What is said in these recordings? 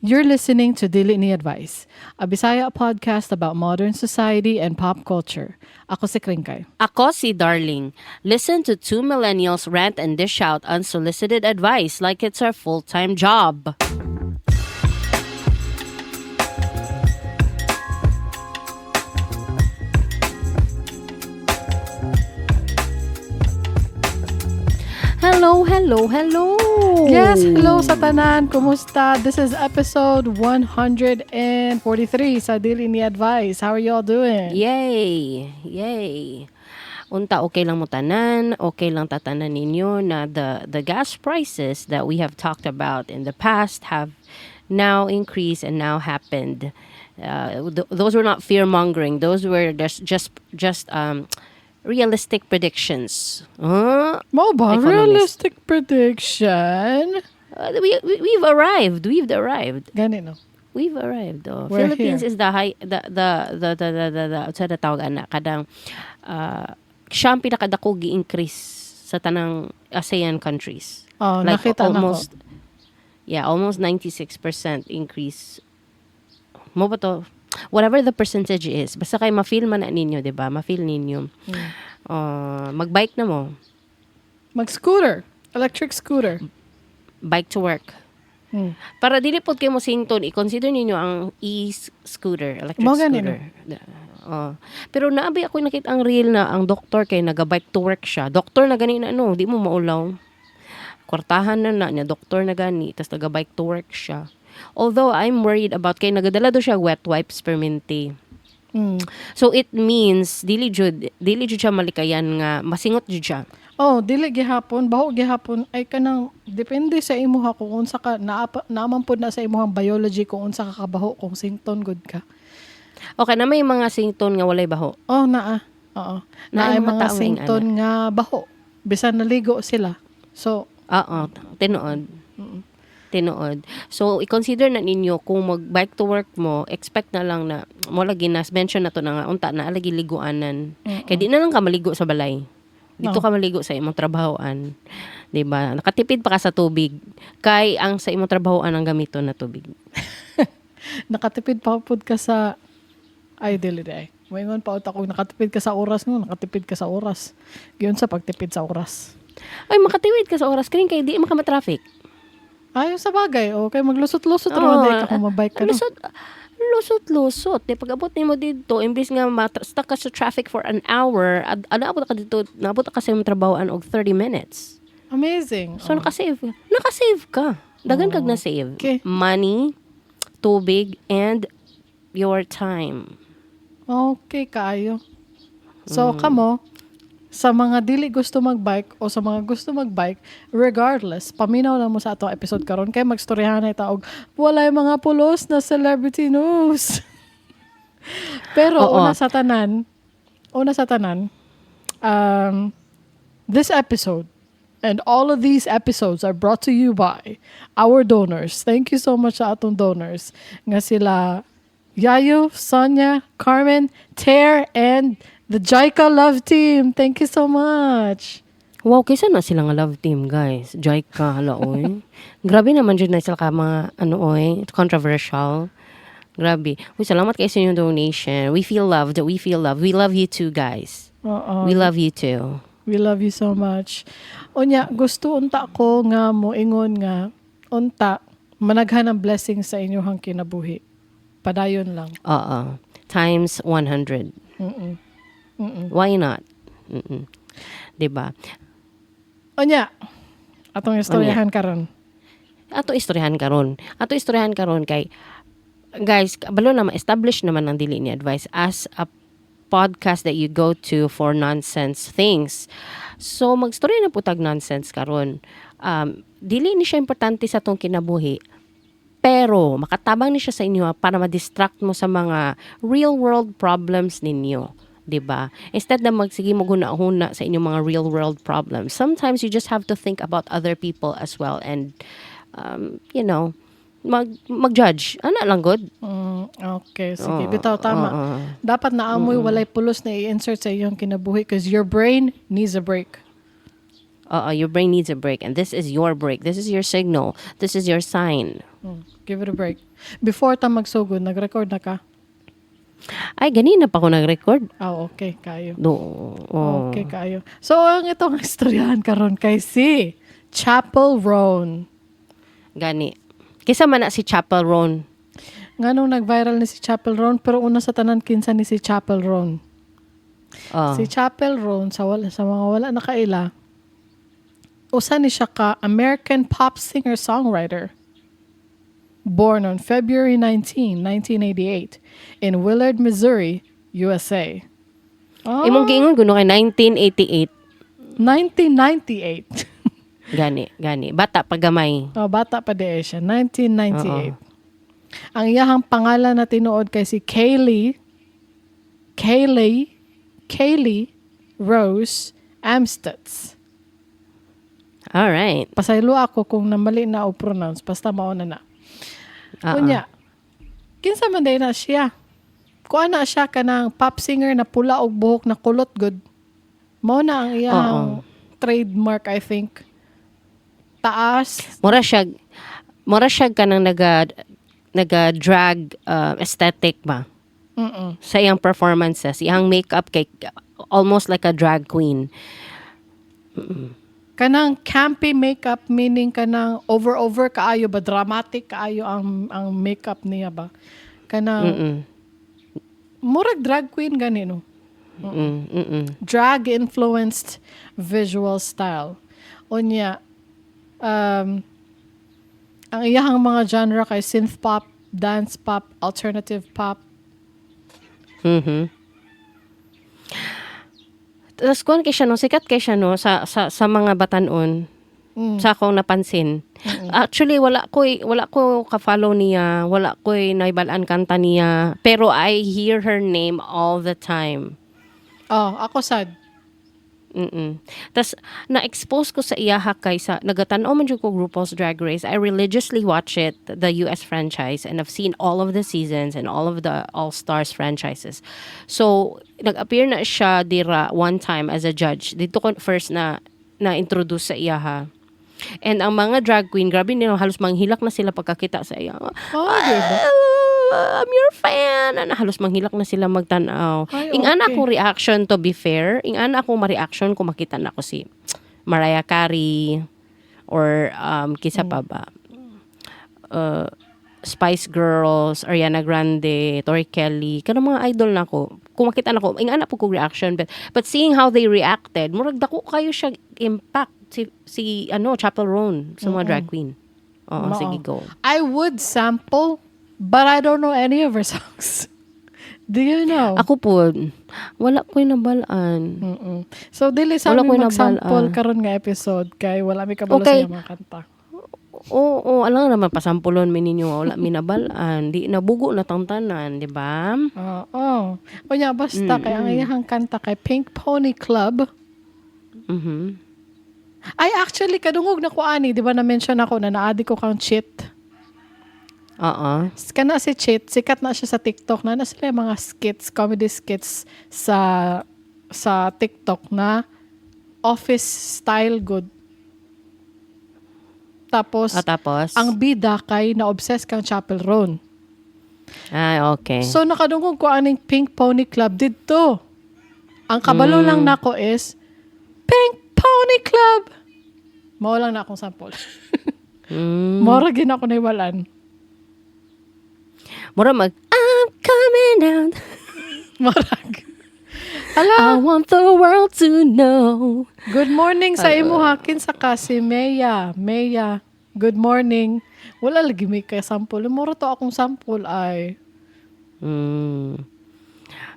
You're listening to Dili Ni Advice, a Bisaya podcast about modern society and pop culture. Ako si Kringkay. Ako si Darling. Listen to two millennials rant and dish out unsolicited advice like it's our full-time job. Hello, hello, hello. Yes, hello sa tanan. Kumusta? This is episode 143 sa Dili Ni Advice. How are y'all doing? Yay! Yay! Unta okay lang mo tanan, okay lang tatanan ninyo na the gas prices that we have talked about in the past have now increased and now happened. Those were not fear mongering. Those were just realistic predictions. Huh? Mo ba? Economist. Realistic prediction? We've arrived. We've arrived. Gani no? We've arrived. Oh. We're Philippines here. is the high the unsa na tawag ana kadang siya ang pinakadako gi-increase sa tanang ASEAN countries. Oh, Like nakita na ko. almost, yeah, almost 96% increase. Mo ba to? Whatever the percentage is, basta kay ma-feel man na ninyo, 'di ba? Ma-feel ninyo. Mag-bike na mo. Mag-scooter. Electric scooter. Bike to work. Para dili pod kayo mo sington, i-consider ninyo ang e-scooter, electric Mao gani, scooter. Oh. Pero naabi ako nakita ang reel na ang doktor kay naga-bike to work siya. Doktor na gani na ano, di mo maulaw. Kwartahan na na niya, doktor na gani, tas naga-bike to work siya. Although I'm worried about kay nagadala do siya wet wipes permente. So it means dili jud siya malikayan nga masingot jud siya. Oh, dili gihapon, baho gihapon ay kanang depende sa imuha kung unsa ka naaman pod na sa imuhang biology kung unsa ka kabaho kung sington good ka. Okay, na may mga sington nga walay baho. Oh, naa. Oo. Naay Naay mga mga tao nga sington nga baho. Bisan naligo sila. So, Oo, tinuod. Tinuod. So, i-consider na ninyo kung mag-bike to work mo, expect na lang na, mo lagi na, mention na to na nga, unta na, lagi liguanan. Kaya di na lang ka maligo sa balay. Dito No. ka maligo sa imong trabahoan. 'Di ba? Nakatipid pa ka sa tubig. Kay ang sa imong trabahoan ang gamiton na tubig. Nakatipid pa pud ka sa ay dili di ay. Moingon pa ako nakatipid ka sa oras no, nakatipid ka sa oras. Giyon sa pagtipid sa oras. Ay, makatiwid ka sa oras kring kay di man ka ma-traffic. Ay, sa bagay, okay, maglusot-lusot ra man di ka kung mabike ka no. Lusot, lusot, lusot. Di, pag abot nimo dito, imbis nga stuck ka sa traffic for an hour, naabot ka dito, naabot ka sa imong trabahoan og 30 minutes. Amazing. So, nakasave. Nakasave ka. Dagan kag na-save. Okay. Money, tubig, and your time. Okay, kaayo. So, kamo, sa mga dili gusto magbike o sa mga gusto magbike, regardless, paminaw lang mo sa atong episode karon kay magstoryahan na ita og walay mga pulos na celebrity news. Pero una sa tanan, this episode and all of these episodes are brought to you by our donors. Thank you so much sa atong donors. Nga sila Yayo, Sonia, Carmen, Ter, and the Jaika Love Team. Thank you so much. Wow, kaysa na sila nga love team, guys. Jaika, hala, oy. Grabe naman dyan na sila ka mga, ano, oy, controversial. Grabe. Uy, salamat kayo sa inyong donation. We feel loved. We feel loved. We love you too, guys. Oo. We love you too. We love you so much. Unya, gusto unta ko nga moingon nga unta managhan ang blessings sa inyong kinabuhi. Padayon lang. Oo. Times 100. Why not? Diba? Unya, atong istoryahan karon. Ato istoryahan karon. Ato istoryahan karon kay guys, balo na ma-establish naman ang Dili Ni Advice as a podcast that you go to for nonsense things. So magstorya na po tag nonsense karon. Dili ni siya importante sa atong kinabuhi, pero makatabang ni siya sa inyo para ma-distract mo sa mga real world problems ninyo. 'Di ba? Instead na magsige mo huna-huna sa inyong mga real world problems, sometimes you just have to think about other people as well and mag-judge. Ana lang good. Okay, sige. Oo, Bitaw, tama. oo. Dapat naamoy walay pulos na i-insert sa iyong kinabuhi because your brain needs a break. Your brain needs a break, and this is your break. This is your signal. This is your sign. Give it a break. Before ta magsugod, nag-record na ka? Ay, ganina pa ko nag-record. Oh, okay, kayo. Do. Oh. Okay kayo. So, ang itong istoryahan karon kay si Chappell Roan. Gani. Kinsa man na si Chappell Roan? Nganong nag-viral ni si Chappell Roan, pero una sa tanan, kinsa ni si Chappell Roan? Oh. Si Chappell Roan, sa mga wala nakaila, usa ni siya ka American pop singer-songwriter. Born on February 19, 1988 in Willard, Missouri, USA. Oh, Imong giingon kuno kay 1988. 1998. Gani, gani. Bata pa gamay. Oh, bata pa di siya. 1998. Ang iyahang pangalan na tinuod kay si Kaylee Rose Amstutz. All right. Pasaylo ako kung namali na o pronounce. Basta mao na na. Unya, kinsa man diay na siya? Kuan na siya kanang pop singer na pula og buhok na kulot gud. Mao na ang iyang trademark, I think. Taas. Mura siya kanang naga drag aesthetic ba? Sa iyang performances, iyang makeup kay almost like a drag queen. Kanang campy makeup, meaning kanang over over kaayo ba, dramatic kaayo ang makeup niya ba, kanang murag drag queen gani, no? Drag influenced visual style. Unya, ang iyahang mga genre kay synth pop, dance pop, alternative pop. Tapos kuan kay siya, no, sikat kay siya, no, sa mga batanon. Sa akong napansin. Actually, wala ko ka-follow niya, wala ko'y naibal-an kanta niya, pero I hear her name all the time. Oh, ako sad. Tas na-expose ko sa iyaha kay sa nagatan-aw man jud ko RuPaul's Drag Race. I religiously watch it, the US franchise, and I've seen all of the seasons and all of the All Stars franchises. So, nag-appear na siya dira one time as a judge. Didto ko first na na-introduce sa iyaha. And ang mga drag queen, grabe nila, halos manghilak na sila pagkakita sa iya. Oh, di ba? "Ah, I'm your fan." Ana, halos manghilak na sila magtan-aw. Ay, Ingana akong reaction, to be fair. Ingana akong ma-reaction kung makita na ako si Mariah Carey or kinsa pa ba? Spice Girls, Ariana Grande, Tori Kelly, kanang mga idol na ko. Kung makita na ko, ingana po ko reaction, but seeing how they reacted, murag dako kayo siya impact si ano, Chappell Roan sa mga drag queen. Oo, Mao. sige, go. I would sample, but I don't know any of her songs. Do you know? Ako po, wala ko'y nabal-an. So dili sa Wala amin ko'y mag-sample nabal-an. karon nga episode kay wala mi kabalo sa iyang mga kanta. Oo, alam naman pasampulon mi ninyo, wala mi nabal-an. Di nabugo na tang tanan, di ba? Oo. Unya, basta kay ang iyang kanta kay Pink Pony Club. Ay, actually, kadungog na ko ani, di ba na-mention ako na naadi ko kang Cheat? Oo. Kana si Cheat, sikat na siya sa TikTok na sila yung mga skits, comedy skits sa TikTok na office style gud. Tapos, Ah, tapos? ang bida kay na-obsess kang Chappell Roan. Ay, okay. So nakadungog ko aning Pink Pony Club didto. Ang kabalo lang nako is Pink Pony Club. Mao lang na akong sample. Mora gin ako nahiwalan. Mura mag, "I'm coming out." Marag. Hala, I want the world to know. Good morning sa imo, hakin sa kasi Maya. Maya, good morning. Wala lagi may kay sample. Mura to akong sample ay.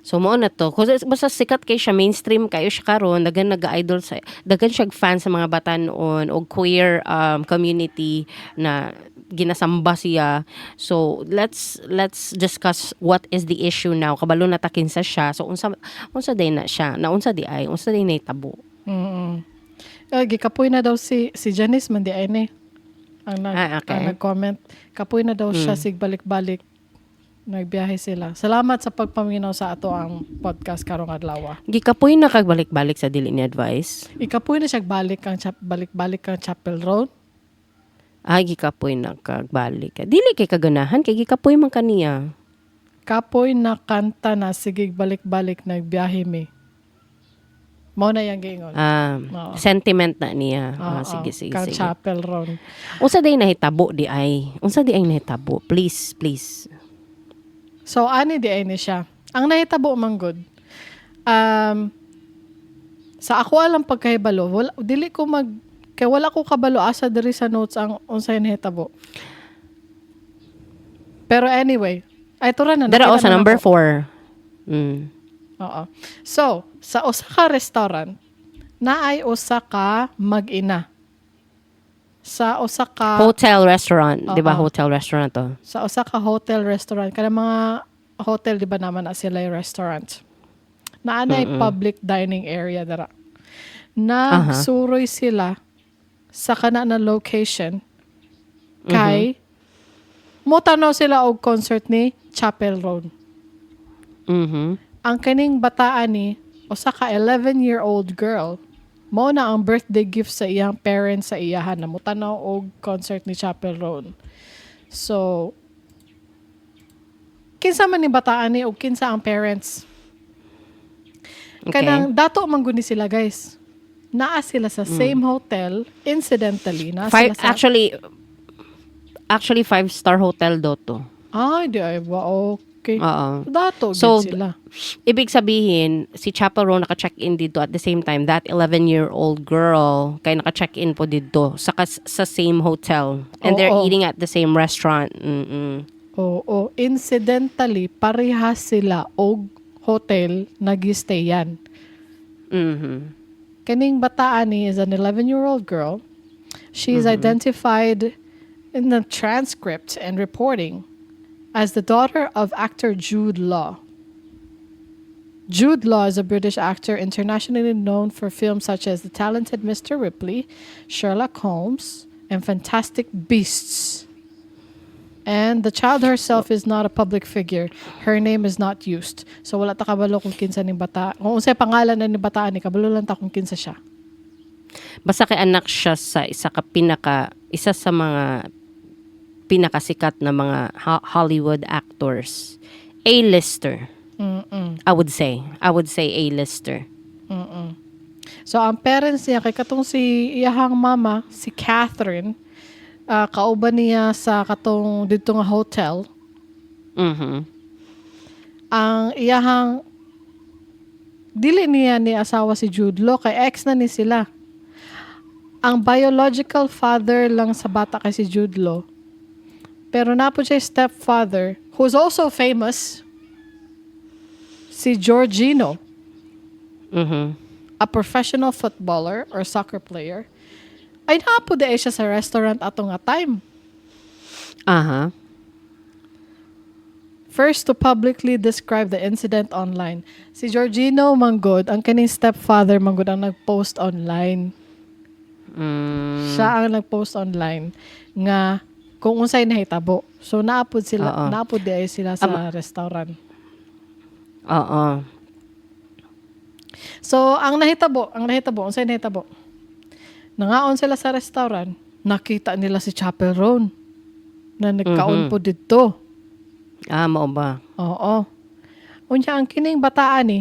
So mo na to. Kasi basta sikat kay siya, mainstream kayo siya karon, daghan nag-idol sa, daghan siya fan sa mga batanon o queer community na ginasamba siya. So let's discuss what is the issue now. Kabalo na ta kinsa siya. So unsa diay na siya? Na unsa diay? Unsa diay nahitabo? Ay, gikapoy na daw si Janice man diay ni. Ang nag Ah, okay. Ang nag-comment. Kapoy na daw siya sig balik-balik. Nagbiyahe sila. Salamat sa pagpaminaw sa atoang podcast karong adlaw. Gikapoy na kag balik-balik sa dili ni advice. Ikapoy na siya balik ang balik-balik kang Chappell Roan. Ay, gikapoy na kag balik. Dili kay kaganahan kay gikapoy man kaniya. Kapoy na kanta na sige balik-balik, nagbiyahe mi. Mao na yang giingon. Ah, Oo. Sentiment na niya. Ah, Oo, sige, sige, kang sige. Chappell Roan. Unsa day nahitabo di ay? Unsa di ay nahitabo? Please, please. So ani di ay ni siya. Ang nahitabo man gud. Sa ako alang pagkahibalo, wala, dili ko mag kay wala ko kabalo asa diri sa notes ang unsay nahitabo. Pero anyway, ay tura na Dara nakita o sa na number nako. 4. Oo. So, sa usa ka restaurant, naay usa ka mag-ina. Sa usa ka Hotel restaurant, 'di ba? Oo. Hotel restaurant to. Sa usa ka hotel restaurant, kanang mga hotel, di ba, naman na sila yung restaurant. Naa nay public dining area dara. Nagsuroy sila sa kana na location kay motanaw sila og concert ni Chappell Roan. Ang kaning bataan ni usa ka 11-year-old girl, mao na ang birthday gift sa iyang parents sa iyahan na motanaw og concert ni Chappell Roan. So kinsa man ni bataan ni og kinsa ang parents? Kanang dato man gud ni sila, guys. Naa sila sa same hotel incidentally. Naa Five, sila sa actually five-star hotel do to. Ay, di ay ba, okay. Oo. Dato So, gid sila. ibig sabihin, si Chappell Roan naka-check-in dito at the same time, that 11-year-old girl kay naka-check-in po dito sa same hotel. And they're Oo. Eating at the same restaurant. Oo, incidentally parehas sila og hotel nag-stayan. Kaning bataan ni is an 11-year-old girl. She is identified in the transcript and reporting as the daughter of actor Jude Law. Jude Law is a British actor internationally known for films such as The Talented Mr. Ripley, Sherlock Holmes, and Fantastic Beasts. And the child herself is not a public figure. Her name is not used. So wala ta kabalo kung kinsa ning bata. Kung unsay pangalan na ni bataan ni, kabalo lang ta kung kinsa siya. Basta kay anak siya sa isa sa mga pinakasikat na mga Hollywood actors. A-lister. I would say. I would say A-lister. So ang parents niya kay katong si iyahang mama, si Catherine, kauban niya sa katong didto nga hotel. Ang iyahang dili niya ni asawa si Jude Law kay ex na ni sila. Ang biological father lang sa bata kay si Jude Law. Pero naa po siya stepfather who's also famous, si Jorginho, a professional footballer or soccer player. Ay naa po diay siya sa restaurant ato nga time. First to publicly describe the incident online. Si Jorginho manggod, ang kaning stepfather manggod ang nag-post online. Siya ang nag-post online nga kung unsay nahitabo. So naapod sila, Oo. Naapod diay sila sa restaurant. Oo. So ang nahitabo, unsay nahitabo? Nangaon sila sa restaurant, nakita nila si Chappell Roan na nagkaon po didto. Ah, mao ba? Oo. Unya ang kining bataan ni.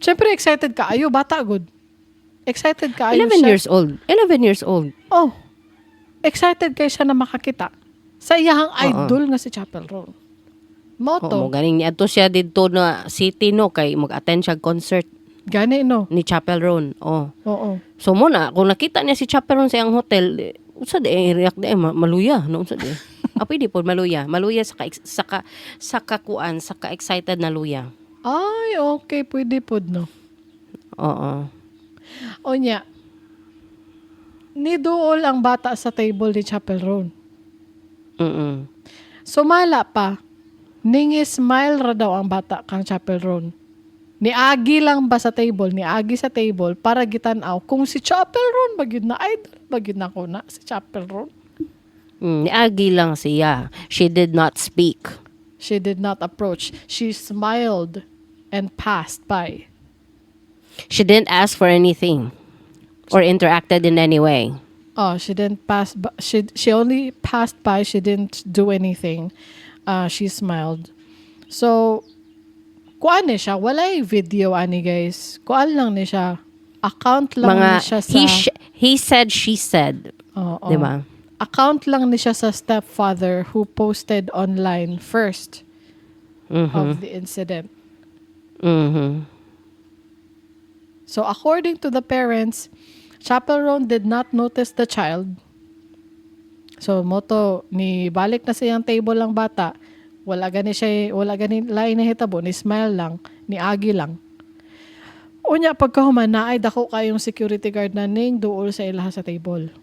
Siyempre excited ka ayo, bata gud. Excited ka ayo 11 siya. Years old. 11 years old. Oh. Excited kay siya na makakita sa iyahang Oo. idol nga si Chappell Roan. Mao Oo, to. mo ganing niadto siya didto na city no kay mag-attend siya concert Gani no. ni Chappell Roan. Oh. Oo. So mo na kung nakita niya si Chappell Roan sa iyang hotel, eh, unsa di eh, react di eh, maluya no, unsa di. Ah, pwede po maluya. Maluya sa kakuan, sa ka excited na luya. Ay, okay, pwede pod no. Oo. Unya, niduol ang bata sa table ni Chappell Roan. Sumala pa, ningi smile ra daw ang bata kang Chappell Roan. Niagi lang ba sa table, niagi sa table para gitan-aw kung si Chappell Roan ba gyud na, idol ba gyud na ko na si Chappell Roan. Niagi lang siya. She did not speak. She did not approach. She smiled and passed by. She didn't ask for anything or interacted in any way. Oh, she didn't pass. She only passed by. She didn't do anything. She smiled. So, kuan ni siya. Walay video ani, guys. Kuan lang ni siya. Account lang Mga ni siya sa he said, she said. Oo. Di ba? Account lang ni siya sa stepfather who posted online first of the incident. So according to the parents, Chappell Roan did not notice the child. So mao to ni balik na sa iyang table ang bata. Wala gani siya, wala gani lain nahitabo, ni smile lang, ni agi lang. Unya pagkahuman, naay dako kayong security guard na ning duol sa ilaha sa table.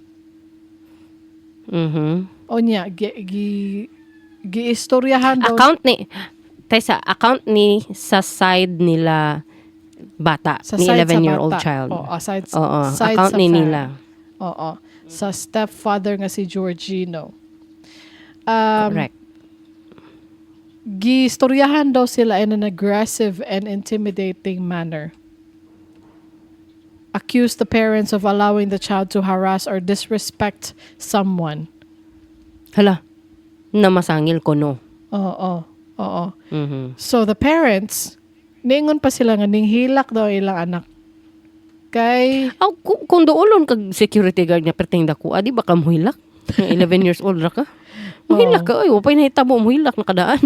Unya gi, gi giistoryahan daw Account ni Tesa, account ni sa side nila bata sa ni side sa 11-year-old bata. child. Oo, side, Oo, side account sa ni nila. Oo. Sa stepfather nga si Georgino. Correct. Giistoryahan daw sila in an aggressive and intimidating manner. Accused the parents of allowing the child to harass or disrespect someone. Hala. Namasangil ko, no. Oo. So the parents, ningon pa sila nga ninghilak daw ilang anak. Kay Aw, kung duolon kag security guard nga perting dako, adi ba ka muhilak? Nga 11 years old ra ka. Muhilak ka oy, wa pay nahitabo, muhilak nakadaan.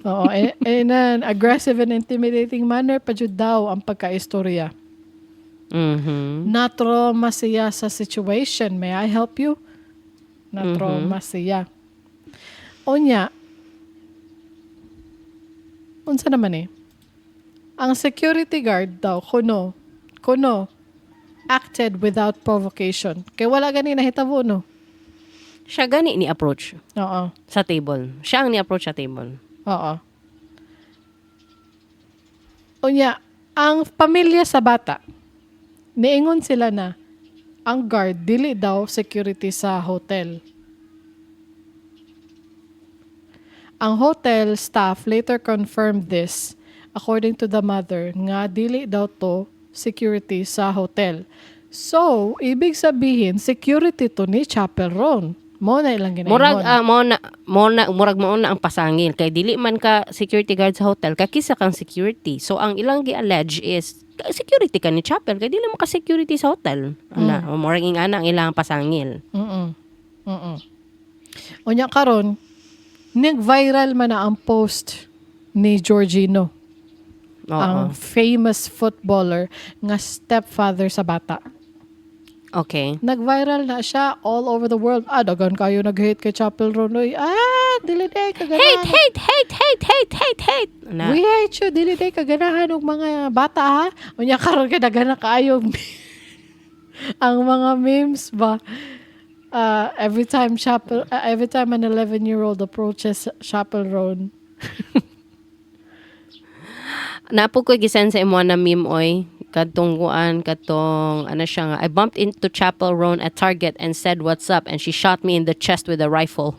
Oo, in an aggressive and intimidating manner pa jud daw ang pagkaistorya. Na-trauma siya sa situation. May I help you? Na-trauma siya. Unya, unsa naman eh? Ang security guard daw, kuno, acted without provocation. Kay wala gani nahitabo, no? Siya gani ni approach Oo. Sa table. Siya ang ni approach sa table. Oo. Unya, ang pamilya sa bata, niingon sila na ang guard dili daw security sa hotel. Ang hotel staff later confirmed this, according to the mother, nga dili daw to security sa hotel. So, ibig sabihin, security to ni Chappell Roan. Mao na ilang ginaingon. Murag mo na murag mao na ang pasangil kay dili man ka security guard sa hotel, kakisa kang security. So ang ilang gi-allege is security ka ni Chappell kay dili man ka security sa hotel. Ana, murag ingana ang ilang pasangil. Unya karon, nag-viral man na ang post ni Georgino, ang famous footballer nga stepfather sa bata. Nag-viral na siya all over the world. Ah, daghan kayo nag-hate kay Chappell Roan. Oy. Ah, dili day kaganahan. Hate, hate, hate, hate, hate, hate, hate. Na. We hate you. Dili day kaganahan og mga bata ha. Unya karon kay daghan na kaayo ang mga memes ba. Every time an 11-year-old approaches Chappell Roan. Naa po ko gisend sa imo na meme oy, kadtong kuan, katong ano siya nga, "I bumped into Chappell Roan at Target and said, 'What's up?' and she shot me in the chest with a rifle."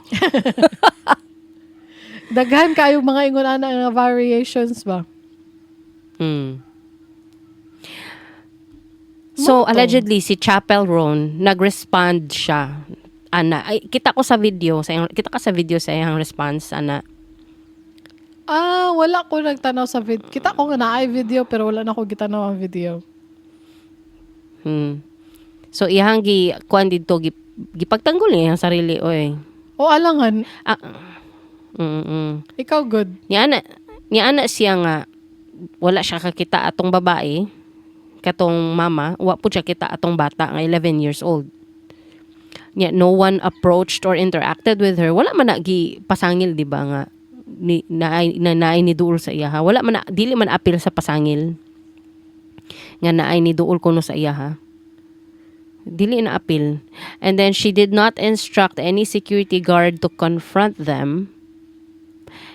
Daghan kayo mga ingon ana nga variations ba. So Mao to. Allegedly si Chappell Roan nag-respond siya ana. Ay, kita ko sa video sa iyang, kita ka sa video sa iyang response ana. Ah, wala ko nagtanaw sa video. Kita ko nga naay video pero wala na ko gitanaw ang video. So iyang gi kuan didto, gipagtanggol niya ang sarili oy. O alangan, Ah, ikaw good. Niana siya nga wala siya kakita atong babae, katong mama, wa po siya kita atong bata nga 11 years old. Nya no one approached or interacted with her. Wala man na gi pasangil, di ba, nga ni na naay ni duol sa iya ha. Wala man na, dili man apil sa pasangil nga naay ni duol kuno sa iya ha. Dili na apil. And then she did not instruct any security guard to confront them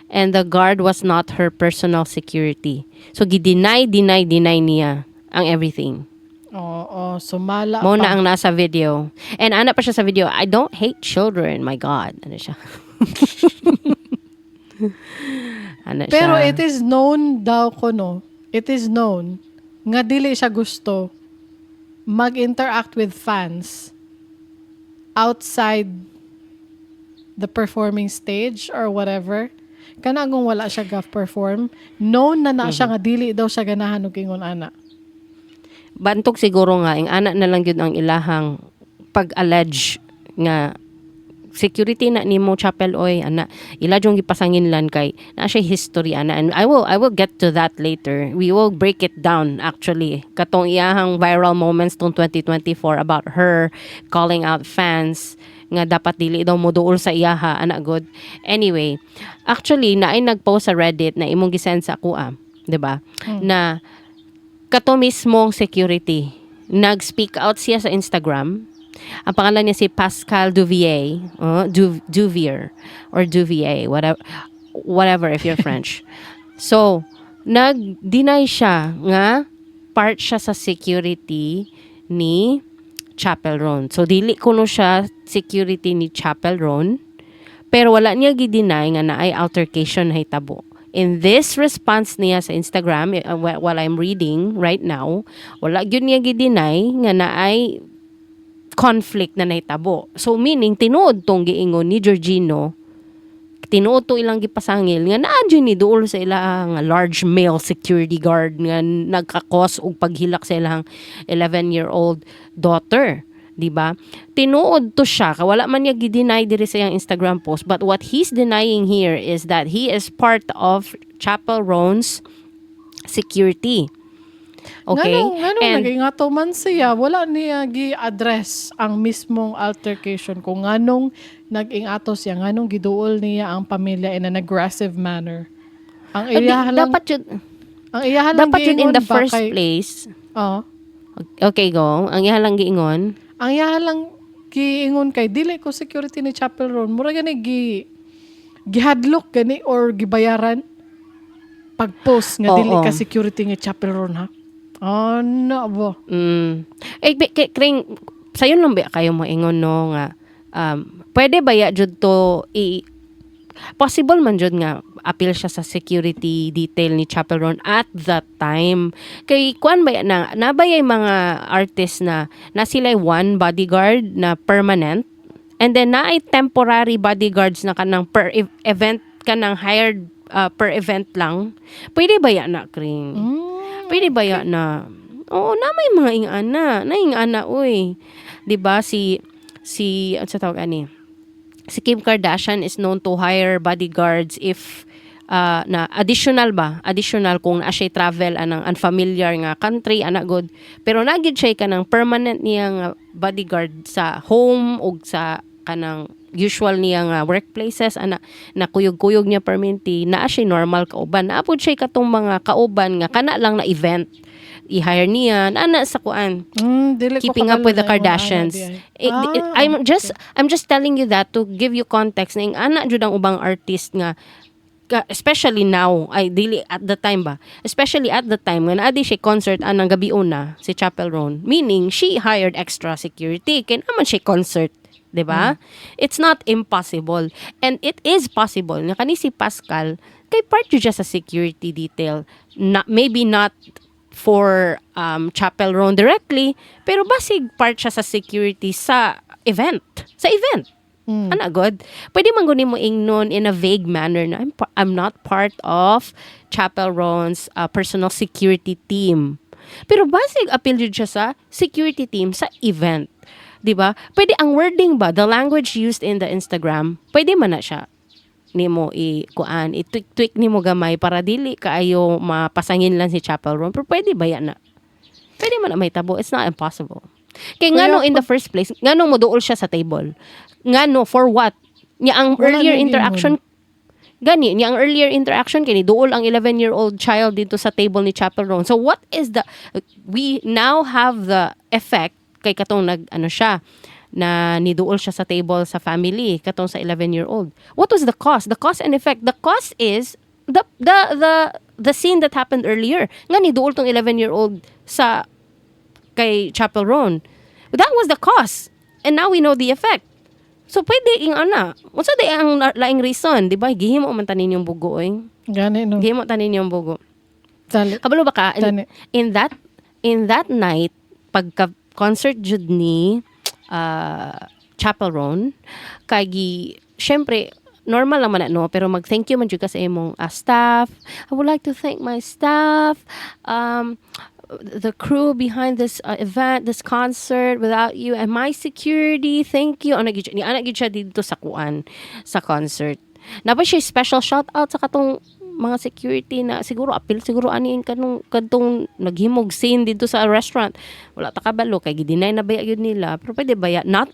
and the guard was not her personal security. So gi-deny, deny, deny niya ang everything. Oo, sumala Mao pa. Na ang nasa video. And ana pa siya sa video, "I don't hate children, my God." Ano siya? Ana Pero siya. It is known daw kuno, it is known nga dili siya gusto mag-interact with fans outside the performing stage or whatever. Kana kung wala siya ga-perform, known na na siya nga dili daw siya ganahan og ingon ana. Bantog siguro nga ing ana na lang gyud ang ilahang pag-allege nga security na nimo, Chappell, oy, ana ila jung gipasanginlan kay naa siya history ana, and I will get to that later. We will break it down, actually, katong iyahang viral moments tong 2024 about her calling out fans nga dapat dili daw moduol sa iyaha ana good. Anyway, actually, naay nagpost sa Reddit na imong gisend sa ako, ah, 'di ba, na kato mismong security nag-speak out siya sa Instagram. Ang pangalan niya si Pascal Duvier, Duvier or Duvier, whatever, whatever if you're French. So, nag-deny siya nga part siya sa security ni Chappell Roan. So, dili kuno siya security ni Chappell Roan, pero wala niya gi-deny nga naay altercation nahitabo. In this response niya sa Instagram, while I'm reading right now, wala gyud niya gi-deny nga naay conflict na nahitabo. So meaning tinuod tong giingon ni Georgino, tinuod to ilang gipasangil nga naa jud ni duol sa ila nga large male security guard nga nagka-cause og paghilak sa ilang 11-year-old daughter, 'di ba? Tinuod to siya, wala man niya gi-deny diri sa iyang Instagram post, but what he's denying here is that he is part of Chappell Roan's security. Okay? Nganong And nag-ingato man siya, wala niya gi-address ang mismong altercation kung nganong nag-ingato siya, nganong giduol niya ang pamilya in an aggressive manner. Ang iya lang dapat yun, ang iya lang dapat yun in giingon the ba first kay- place. Oh, Okay, go. Ang iya lang giingon. Ang iya lang giingon kay dili ko security ni Chappell Roan. Mura gani gihadlok gani or gibayaran pag-post nga dili ka security ni Chappell Roan, ha. Oh, no bo. Eh, kring, sayon lang ba kayo mo ingon, no, nga, pwede ba ya jud to i possible man jud nga appeal siya sa security detail ni Chappell Roan at that time? Kay kuan ba ya na nabayay mga artist na na sila one bodyguard na permanent and then naay temporary bodyguards na kanang per event, kanang hired per event lang. Pwede ba ya na, kring? Pwede ba ya na? Oo, na may mga ingana, na ingana uy. 'Di ba si si ano sa tawag ani? Si Kim Kardashian is known to hire bodyguards if na additional ba? Additional kung naa siya travel anang unfamiliar nga country ana good. Pero naa gyud siya kanang permanent niya nga bodyguard sa home ug sa kanang usual niya nga workplaces ana na kuyog-kuyog niya permanently. Naa siya normal kauban, naa pud siya katong mga kauban nga kana lang na event i-hire niya ana sa kuan. Dili ko Keeping Up kabalo with the na imong ana Kardashians. di ay. Eh, I'm just telling you that to give you context na ing ana jud ang ubang artist nga especially now, ay dili at the time ba, especially at the time nga naa di siya concert anang gabi una si Chappell Roan, meaning she hired extra security kay naman siya concert, 'di ba? It's not impossible and it is possible nga kani si Pascal kay part jud siya sa security detail na, maybe not for Chappell Roan directly, pero basig part siya sa security sa event. Ana god. Pwede man guni mo ingnon in a vague manner na I'm not part of Chappell Roan's personal security team. Pero basig appeal jud siya sa security team sa event. 'Di ba? Pwede ang wording ba, the language used in the Instagram, pwede man na siya nimo i kuan, i-tweak tweak nimo gamay para dili kaayo mapasangin lang si Chappell Roan. Pero pwede ba yan na? Pwede man na mahitabo. It's not impossible. Kay ngano in the first place, ngano moduol siya sa table? Ngano, for what? Nya ang Wala earlier na interaction gani, niya ang earlier interaction kini duol ang 11-year-old child dito sa table ni Chappell Roan. So what is the we now have the effect kay katong nag ano siya na niduol siya sa table sa family katong sa 11-year-old. What was the cause? The cause and effect. The cause is the scene that happened earlier. Nga niduol tong 11-year-old sa kay Chappell Roan. That was the cause. And now we know the effect. So pwede ing ana. Unsa di ang laing reason, di ba? Gihimo man ta ninyong bugo oy. Gani no. Gihimo ta ninyong bugo. Dali. Kabalo ba ka Tani. in that night, pagka concert jud ni Chappell Roan, kay gi syempre normal lang man na, no, pero mag thank you man jud ka sa imong staff. "I would like to thank my staff, the crew behind this event, this concert. Without you, and my security, thank you." Ana gyud ni ana gyud siya didto sa kuan, sa concert. Napa siya special shout out sa katong mga security na siguro apil siguro ani kanong kadtong naghimog scene didto sa restaurant. Wala ta kabalo kay gi-deny na baya gyud nila, pero pwede ba ya not,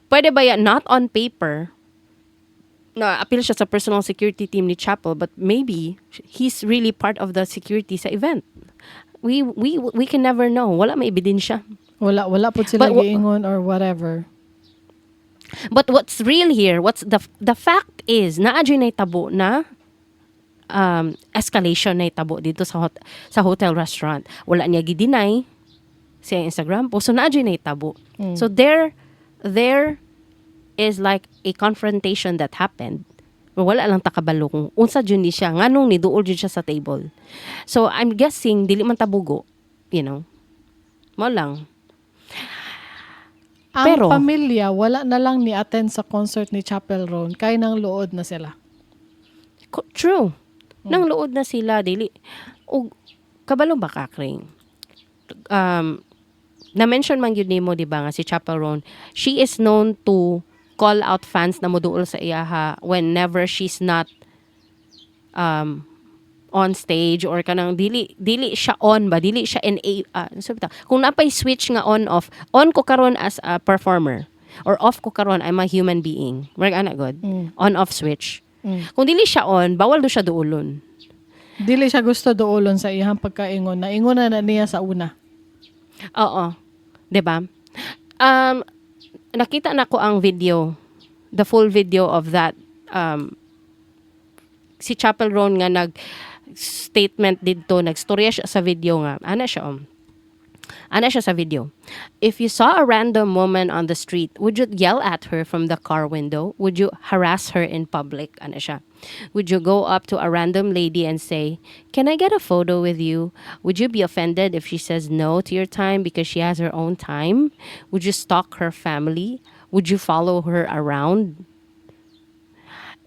pwede ba ya not on paper na appeal siya sa personal security team ni Chappell, but maybe he's really part of the security sa event. We can never know. Wala may ebidensya. Wala po sila But giingon or whatever. But what's real here, what's the fact is, naa jud nahitabo na escalation na itabo didto sa hotel restaurant. Wala niya gi-deny sa Instagram post. So naa jud nahitabo. So there is like a confrontation that happened. Wala lang ta kabalo kung unsa jud ni siya, nganong niduol jud siya sa table. So I'm guessing dili man ta bugo. Mao lang. Ang pamilya, wala na lang ni attend sa concert ni Chappell Roan kay nang luod na sila. True. Nang luod na sila dili. Og kabalo ba ka, Kring? Na-mention man gyud nimo, di ba, nga si Chappell Roan, she is known to call out fans na moduol sa iyaha whenever she's not on stage or kanang dili siya on ba, dili siya in a so bitaw, kung napay switch nga on off, on ko karon as a performer or off ko karon, I'm a human being, murag ana god, on off switch. Kung dili siya on, bawal do siya duolon. Dili siya gusto duolon sa iyang pagkaingon. Naingon na, na niya sa una. Oo. 'Di ba? Nakita na ko ang video, the full video of that, si Chappell Roan nga nag statement didto, nagstorya siya sa video nga. Ana siya. Ana siya sa video. "If you saw a random woman on the street, would you yell at her from the car window? Would you harass her in public?" Ana siya. "Would you go up to a random lady and say, 'Can I get a photo with you?' Would you be offended if she says no to your time because she has her own time? Would you stalk her family? Would you follow her around?"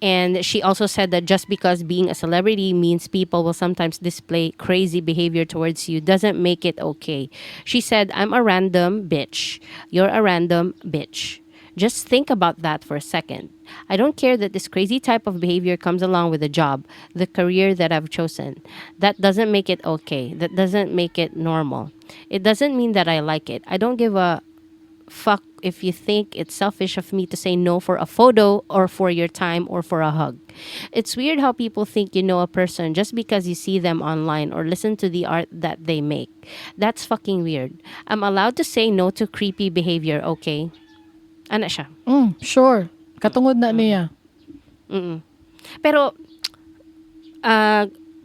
And she also said that just because being a celebrity means people will sometimes display crazy behavior towards you doesn't make it okay. She said, "I'm a random bitch. You're a random bitch. Just think about that for a second. I don't care that this crazy type of behavior comes along with the job, the career that I've chosen. That doesn't make it okay. That doesn't make it normal. It doesn't mean that I like it. I don't give a fuck if you think it's selfish of me to say no for a photo or for your time or for a hug. It's weird how people think you know a person just because you see them online or listen to the art that they make. That's fucking weird. I'm allowed to say no to creepy behavior, okay?" Ana siya. Sure. Katungod na niya. Pero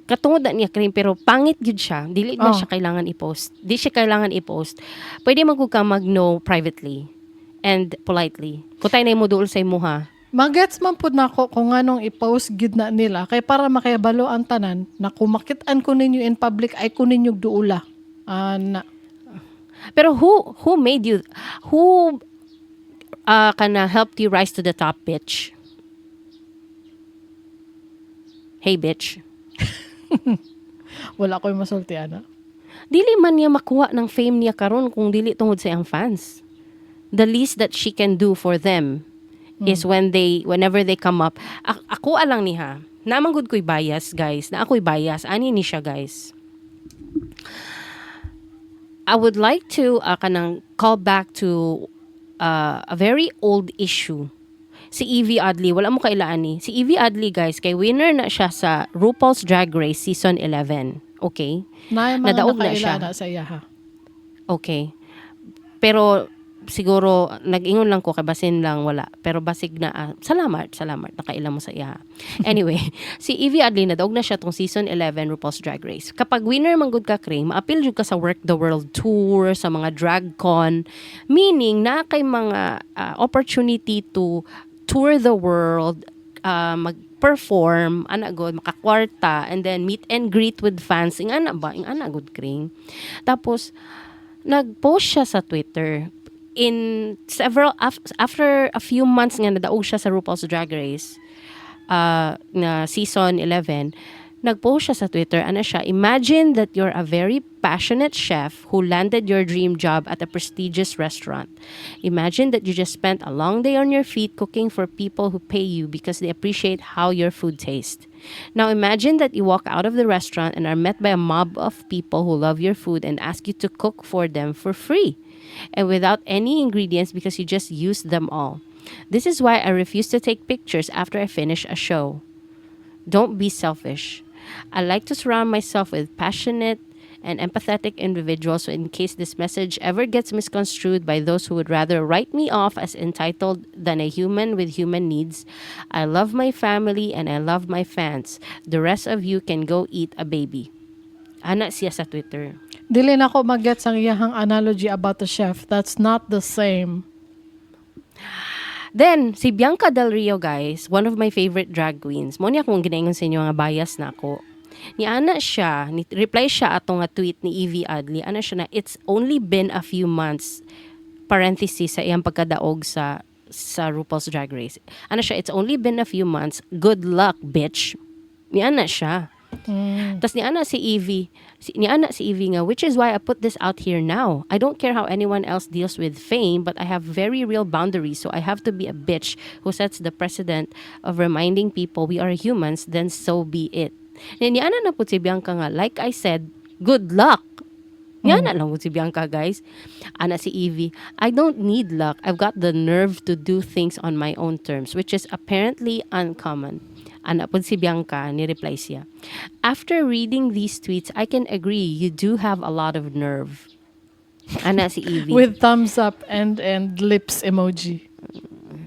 katungod na niya, Kring, pero pangit gyud siya. Dili na siya kailangan i-post. Di siya kailangan i-post. Pwede man gud ka mag-no privately and politely. Kutay na mo duol sa imuha. Magets man pud nako kung nganong i-post gid na nila kay para makayabalo ang tanan na kung makit-an ko ninyo in public ay ko ninyo duula. Ana. Pero who made you, who kana helped you rise to the top, bitch? Hey, bitch. Wala ko'y masulti ana. Dili man niya makuha ng fame niya karon kung dili tungod sa iyang fans. The least that she can do for them is whenever they come up. Ako alang niha. Naa man gud ko'y bias, guys. Na ako'y bias. Ani ni siya, guys. I would like to kanang call back to a very old issue. Si Yvie Oddly, wala mo kailaan ni. Si Yvie Oddly, guys, kay winner na siya sa RuPaul's Drag Race Season 11. Okay? Na mga Nadaog na nakaila siya. Na sa iya ha. Okay. Pero Siguro nag-ingon lang ko kay basin lang wala, pero basig na salamat, salamat, nakaila mo sa iya. Anyway, si Yvie Oddly, nadaog na siya tong season 11 RuPaul's Drag Race. Kapag winner man gud ka, Kring, maapil jud ka sa Werq the World Tour, sa mga drag con, meaning na kay mga opportunity to tour the world, mag-perform, ana gud, makakwarta, and then meet and greet with fans. Ing ana ba? Ing ana gud, Kring. Tapos nag-post siya sa Twitter in several after a few months nga nadaog siya sa RuPaul's Drag Race na season 11. Nag-post siya sa Twitter, ano siya, "Imagine that you're a very passionate chef who landed your dream job at a prestigious restaurant. Imagine that you just spent a long day on your feet cooking for people who pay you because they appreciate how your food tastes. Now imagine that you walk out of the restaurant and are met by a mob of people who love your food and ask you to cook for them for free and without any ingredients because you just used them all. This is why I refuse to take pictures after I finish a show. Don't be selfish. I like to surround myself with passionate and empathetic individuals, so in case this message ever gets misconstrued by those who would rather write me off as entitled than a human with human needs, I love my family and I love my fans. The rest of you can go eat a baby." Ana siya sa Twitter. Dili na ko mag-get ang iyahang analogy about the chef. That's not the same. Then, si Bianca Del Rio, guys, one of my favorite drag queens. Mo niya akong ginaingon sa inyo nga bias na ako. Ni ana siya, ni reply siya ato nga tweet ni Yvie Oddly. Ana siya na, "It's only been a few months," parenthesis, sa iyang pagkadaog sa RuPaul's Drag Race. Ano siya, "It's only been a few months. Good luck, bitch." Ni ana siya. Tas ni ana si Yvie, ni ana si Yvie nga, "Which is why I put this out here now. I don't care how anyone else deals with fame, but I have very real boundaries, so I have to be a bitch who sets the precedent of reminding people we are humans, then so be it." Ni ana na po si Bianca nga, "Like I said, good luck." Ni ana lang po si Bianca, guys. Ana si Yvie, "I don't need luck. I've got the nerve to do things on my own terms, which is apparently uncommon." Ana po si Bianca, ni-reply siya, "After reading these tweets, I can agree you do have a lot of nerve." Ana si Yvie. With thumbs up and lips emoji.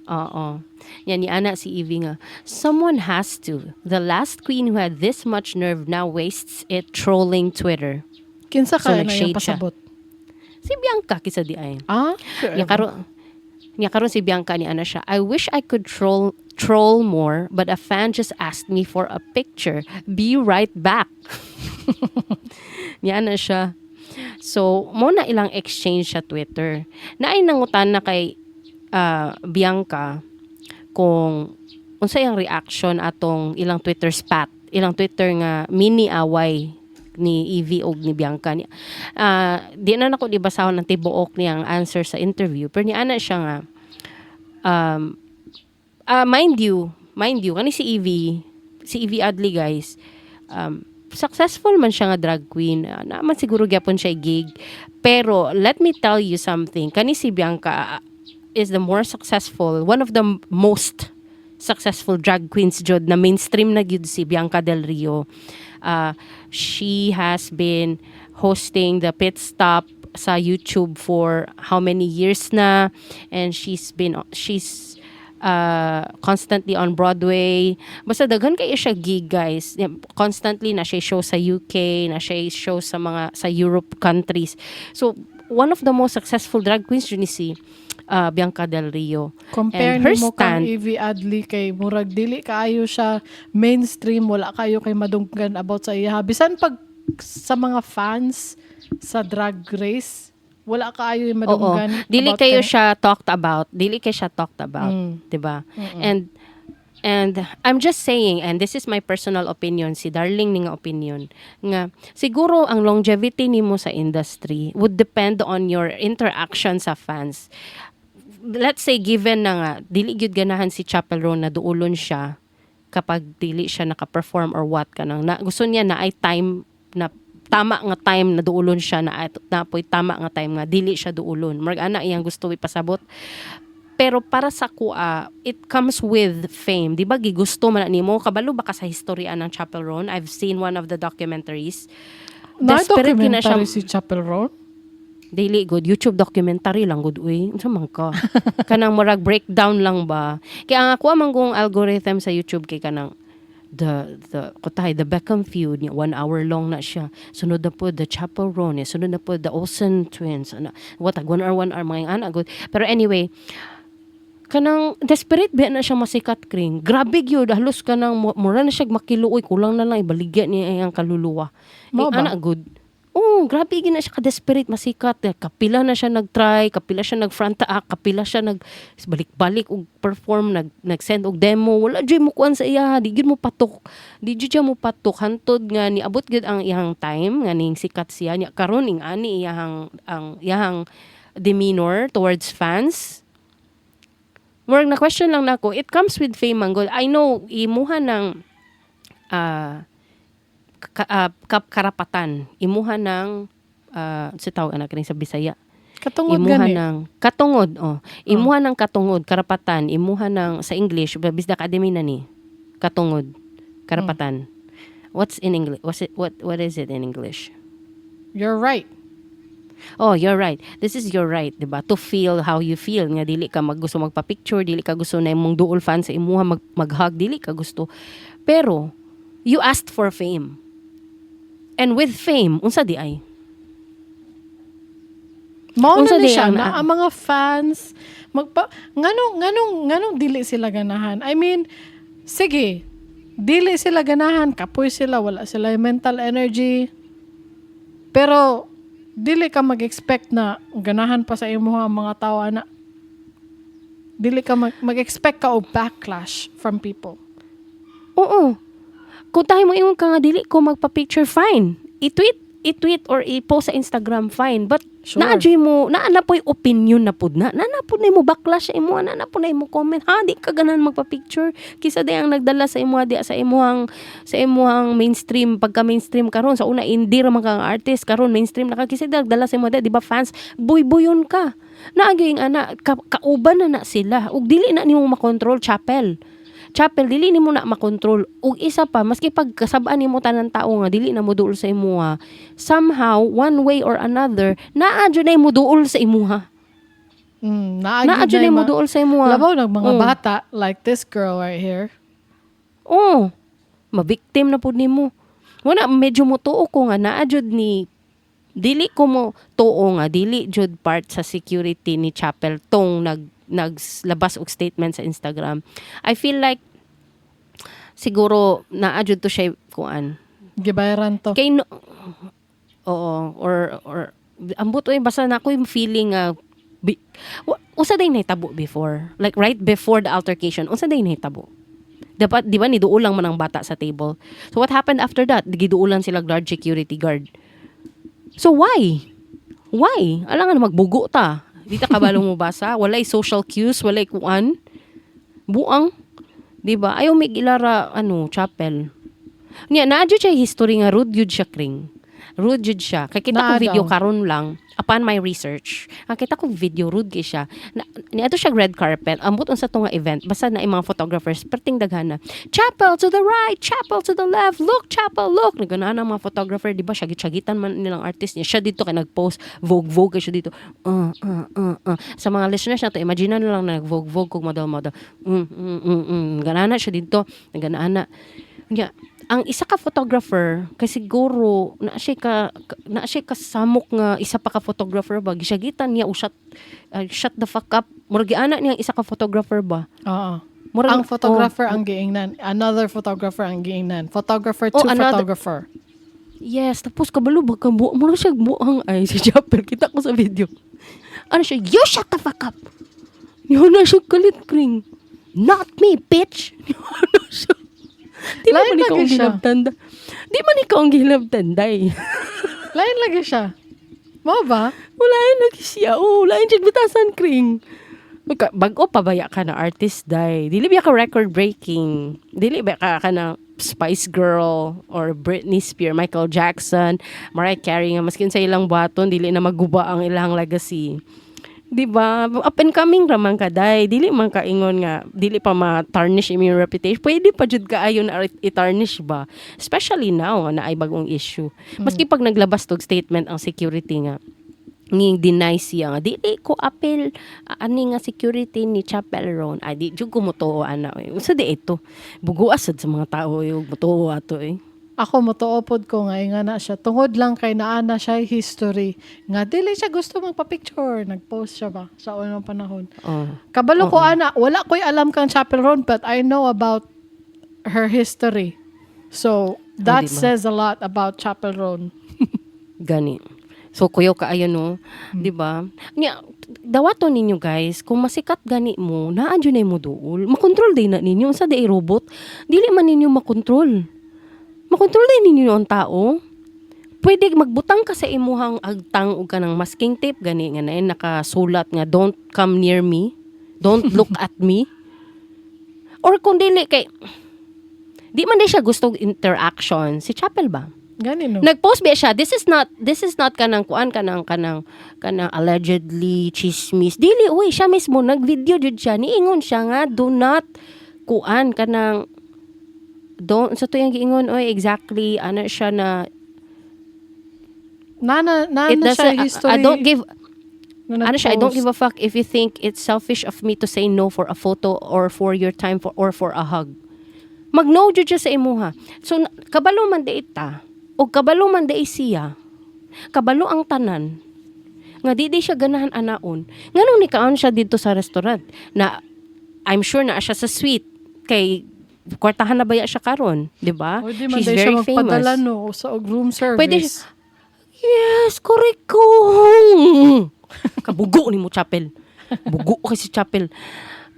Oo. Yan, ni ana si Yvie nga, "Someone has to. The last queen who had this much nerve now wastes it trolling Twitter." Kinsa So, kaya na nag-shade yung siya. Pasabot? Si Bianca, kisa di ay. Ah? Niya karon si Bianca, ni ana siya, "I wish I could troll more, but a fan just asked me for a picture. Be right back." Niya ana siya. So, mo na ilang exchange sa Twitter. Naay nangutan na kay Bianca kung unsa iyang reaction atong ilang Twitter spat, ilang Twitter nga mini away ni Yvie og ni Bianca. Ni, di na nako di basahon ang tibuok niyang answer sa interview, pero ni ana siya nga mind you, kani si Yvie, si Yvie Oddly, guys, successful man siya nga drag queen. Naman siguro gyapon siya gig. Pero let me tell you something. Kani si Bianca is the more successful, one of the most successful drag queens jud na mainstream na gyud si Bianca Del Rio. She has been hosting the Pit Stop sa YouTube for how many years na, and she's constantly on Broadway. Basta daghan kayo siya gig, guys. Constantly na siya show sa UK, na siya show sa mga sa Europe countries. So one of the most successful drag queens yun ni si Bianca Del Rio. Compare And her nimo kang stand, Yvie Oddly kay murag dili kaayo siya mainstream, wala kayo kay madunggan about sa iya. Bisan pag sa mga fans sa Drag Race, wala kaayo yung Oo. madunggan Dili about kayo kay- siya talked about. Dili kayo siya talked about, 'di ba? And I'm just saying, and this is my personal opinion, si Darling ni nga opinion nga siguro ang longevity nimo sa industry would depend on your interaction sa fans. Let's say given na nga dili gyud ganahan si Chappell Roan na duulon siya kapag dili siya naka-perform or what, kanang na, gusto niya na ay time na tama nga time na duulon siya, na napoy tama nga time nga dili siya duulon. Murag ana iyang gusto ipasabot, pero para sa kuha, it comes with fame, di ba? Gigusto man na nimo. Kabalo ba ka sa historya ng Chappell Roan? I've seen one of the documentaries. Na Desperate kina siya. Documentary si Chappell Roan? Dili good YouTube documentary lang gud uy. Unsa man ka? Kanang murag breakdown lang ba? Kaya ang ako man kong algorithm sa YouTube kay kanang the kutay, the Beckham feud niya, 1 hour long na siya. Sunod na po the Chappell Roan niya, sunod na po the Olsen twins ana, what, 1 hour, 1 hour, mga ana good. Pero anyway, kanang desperate ba na siya masikat, kring grabe gyud, halos kanang mura na siya makiluoy, kulang na lang ibaligya niya ang kaluluwa. Mao Eh, ba? Ana good. Oh, grabe gyud na siya ka-desperate masikat. Eh, kapila na siya nag-try, kapila siya nag-front act, kapila siya nag balik-balik og perform, nag-send og demo, wala jud mo kuan sa iya, di gyud mo patok. Di jud siya mo patok hantod nga niabot gyud ang iyang time nga ning sikat siya niya karon, ing ani iyang ang iyang demeanor towards fans. Murag na question lang nako, it comes with fame man gud. I know imuha ng karapatan, imuha ng sa tawag anak sa Bisaya. Katungod Imuha gani. Ng katungod, oh. Imuha ng katungod, karapatan, imuha ng sa English, Bisdak Academy na ni. Katungod, karapatan. What's in English? What's it, what is it in English? You're right. Oh, you're right. This is your right, 'di ba? To feel how you feel nga dili ka maggusto magpa-picture, dili ka gusto na imong duol fan sa imuha mag-hug, dili ka gusto. Pero you asked for fame. And with fame, unsa di ay? Mao na Unsa ni di siya ang na ang mga fans magpa nganong dili sila ganahan. I mean, sige, dili sila ganahan, kapoy sila, wala sila yung mental energy. Pero dili ka mag-expect na ganahan pa sa imo ang mga tao ana. Dili ka mag-expect ka og backlash from people. Oo. Kung tayo mo ingon ka nga dili ko magpa-picture, fine. I-tweet or i-post sa Instagram, fine. But naa jud mo, naa na po'y opinion na pud na. Naa na pud na mo backlash sa imo, naa na pud na mo comment. Ha, di ka ganahan magpa-picture. Kisa di ang nagdala sa imo di sa imuhang mainstream, pagka mainstream karon sa una indie ra man ka nga artist, karon mainstream na ka, kisa di nagdala sa imo di ba fans, buy-buyon ka. Naaging ana ka, kauban na na sila ug dili na nimo makontrol, Chappell. Chappell, dili nimo na makontrol. Ug isa pa, maski pag kasab-an nimo tanan tao nga dili na moduol sa imuha, somehow, one way or another, naa jud nay moduol sa imuha. Naa Naa gyud jud nay na moduol sa imuha. Labaw nag mga Oh. bata like this girl right here. Oh, mabiktim na pud nimo. Wala, medyo motuo ko nga naa jud ni, dili ko mo tuo nga dili jud part sa security ni Chappell tong naglabas og statement sa Instagram. I feel like siguro naa jud to siya kuan. Gibayaran to. Kay no, oo, or ambot oy, basta na ako yung feeling nga usa day nahitabo before. Like right before the altercation, unsa day nahitabo? Dapat di ba niduol lang man ang bata sa table. So what happened after that? Giduulan sila guard, security guard. So why? Why? Alangan magbugo ta. Di ta kabalo mo basa, walay social cues, walay kuan. Buang. Di ba? Ayaw mig ilara ano, Chappell. Niya naa jud siya history nga rude jud siya, kring. Rude jud siya. Kay kita ko Naa video daw. Karon lang upon my research. Nakita ko video, rude kay siya. Na, niadto siya red carpet. Ambot unsa to nga event. Basta na yung mga photographers perting daghan na. "Chappell to the right, Chappell to the left. Look, Chappell, look." Naganahan ang mga photographer, di ba? Syagit-syagitan man nilang artist niya. Siya dito kay nag-post, vogue vogue kay siya dito. Sa mga listeners na to, imagine na lang na nag-vogue vogue kog model model. Ganahan na siya dito. Naganahan na. Nya, ang isa ka photographer kay siguro na siya kasamok nga isa pa ka photographer ba, gisyagitan niya o shut the fuck up, murag giana niya ang isa ka photographer ba. Oo. Murag, Ang photographer ang giingnan. Another photographer ang giingnan. Photographer Oh, to photographer. Yes, tapos kabalo ba ka mura siya buang ay si Chappell, kita ko sa video. Ano siya, "You shut the fuck up." Yun na siya kalit, kring. "Not me, bitch." Yun na siya. Di Lain man ikaw lagi ang siya. gilabtan. Di man ikaw ang gilabtan, day. Lain lagi siya. Mao ba? Wala yun lagi siya. Oo, wala yun siya bitasan, kring. Bago pa baya ka na artist, day. Dili ba ka record breaking? Dili ba ka na Spice Girl or Britney Spears, Michael Jackson, Mariah Carey nga maskin sa ilang buhaton dili na maguba ang ilang legacy. Di ba? Up and coming ra man ka, day. Dili man ka ingon nga dili pa ma-tarnish imong reputation. Pwede pa jud kaayo na i-tarnish ba? Especially now na ay bagong issue. Maski pag naglabas tog statement ang security nga Ni deny siya nga dili ko apil ani nga security ni Chappell Roan. Ay, di jud ko motuo ana oy. Unsa di ito? Bugoa sad sa mga tao yung motuo ato eh. Ako, motuo pod ko nga nga na siya. Tungod lang kay naa na siya history nga dili siya gusto magpa-picture. Nag-post siya ba sa unang panahon. Oh. Kabalo ko ana, wala ko'y alam kang Chappell Roan, but I know about her history. So, that Oh, di ba? says a lot about Chappell Roan. Gani. So kuyaw kaayo no, 'di ba? Nya dawato ninyo, guys, kung masikat gani mo, naa jud nay mo duol. Makontrol day na ninyo, unsa day, robot? Dili man ninyo makontrol. Makontrol day ninyo ang tao. Pwede magbutang ka sa imuhang agtang og kanang masking tape gani nga naay nakasulat nga "Don't come near me. Don't look at me." Or kung dili kay di man di siya gusto og interaction si Chappell ba? Gani no. Nag-post ba siya? This is not kanang kuan, kanang allegedly chismis. Dili uy, siya mismo nag-video jud siya. Niingon siya nga do not kuan, kanang don't sa to yung giingon oy, exactly ano siya na Nana it na siya doesn't history I don't give na ano siya, "I don't nag-post. Give a fuck if you think it's selfish of me to say no for a photo or for your time for or for a hug." Mag-no jud siya sa imuha. So kabalo man di ta o kabalo man di siya. Kabalo ang tanan nga di di siya ganahan anaon. Nganong nikaon siya dito sa restaurant na I'm sure na siya sa suite kay kwartahan na baya siya karon, di ba? Pwede man She's day siya very magpadala famous. no sa og room service. Pwede Yes, correct ko. Kabugo ni mo, Chappell. Bugo kay si Chappell.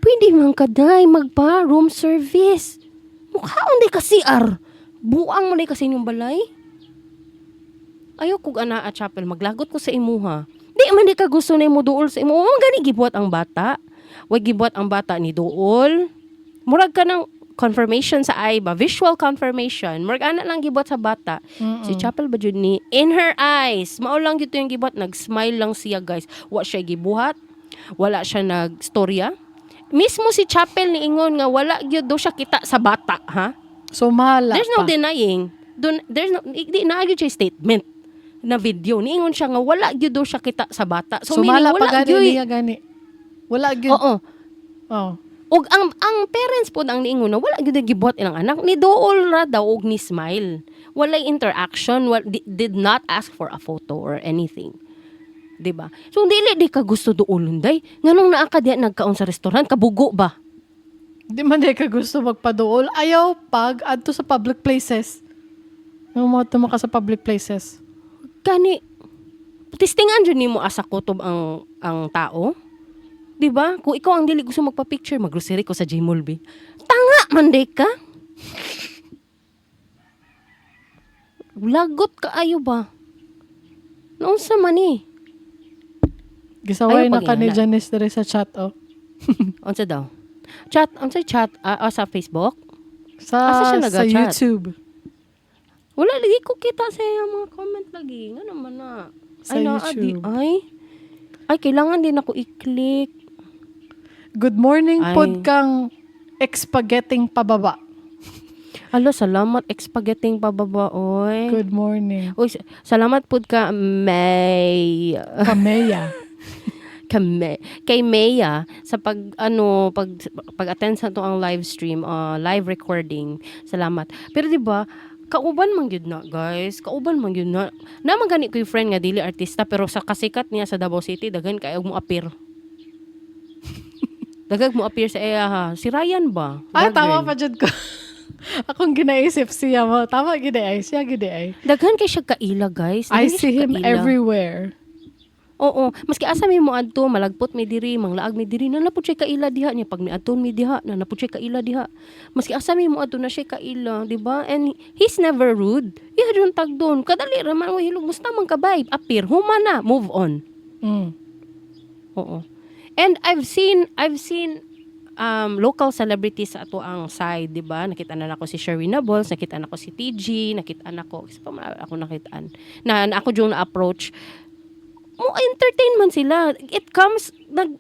Pwede man kaday magpa room service. Mukhaon di ka CR. Buang mo di kasi inyong balay. Ayaw kog ana a Chappell, maglagot ko sa imuha. Di man di ka gusto na imo duol sa imo. Mo gani gibuhat ang bata. Way gibuhat ang bata ni duol. Murag ka ng confirmation sa eye ba, visual confirmation. Murag ana lang gibuhat sa bata. Si Chappell ba jud ni in her eyes. Mao lang gyud yung gibuhat, nag-smile lang siya, guys. Wa siya gibuhat. Wala siya nagstorya. Mismo si Chappell niingon nga wala gyud daw siya kita sa bata, ha? So mahala There's no pa. denying. Dun, there's no di na gyud siya statement na video. Niingon siya nga wala gyud daw siya kita sa bata. So, So, meaning mahala pa wala gani gyud. niya gani. Wala gyud. Oo. Oh. Ug ang parents pod ang niingon na wala gyud gibuhat ilang anak, ni duol ra daw og ni smile. Walay interaction, did not ask for a photo or anything. 'Di ba? So dili di ka gusto duolon day. Nganong naa ka diya nagkaon sa restaurant, kabugo ba? Di man di ka gusto magpaduol. Ayaw pag adto sa public places. Nung mo ka sa public places. Gani testingan jud nimo asa kutob ang tao. 'Di ba? Kung ikaw ang dili gusto magpa-picture, maggrocery ko sa J Mall. Tanga man di ka. Lagot kaayo ba? Naunsa man ni? Gisaway Ayaw na ka ni pag-ingana. Janice diri sa chat oh. Unsa daw? Chat, unsa chat? Ah, sa Facebook? Sa Asa siya sa naga-chat? YouTube. Wala lagi ko kita sa iyang mga comment lagi. Nga naman na. Sa Ay, naa di YouTube. ay. Ay, kailangan din ako i-click. Good morning Ay. pod kang expagetting pababa. Alo, salamat expagetting pababa, oy. Good morning. Uy, salamat pud ka, May. Kameya. Kame, kay Maya sa pag ano pag pag-attend sa to ang live stream, live recording. Salamat. Pero di ba, kauban man gyud na, guys. Kauban man gyud na. Naman gani ko yung friend nga dili artista pero sa kasikat niya sa Davao City, daghan kay og mo appear. Dagag mo appear sa iya ha. Si Ryan ba? Ay, Daghan. tama pa jud ko. Akong ginaisip siya mo. Tama gid ay. Siya gid ay. Daghan kay siya kaila, guys. I Daghan kay see siya him kaila. everywhere. Oo, maski asa mi mo adto, malagpot mi diri, manglaag mi diri, naa pud siya kaila diha niya pag miadto mi diha, naa pud siya kaila diha. Maski asa mi mo adto na siya kaila, di ba? And he's never rude. Iya dun tag doon. Kadali ra man, "Uy, hello, musta man ka babe?" Appear, human na, move on. Oo. And I've seen local celebrities sa ato ang side, di ba? Nakita na nako si Sherwin Bols, nakita na ko si TG, nakita na ko, isa pa man ako nakitaan. Na ako yung na-approach. Mo entertain man sila. It comes nag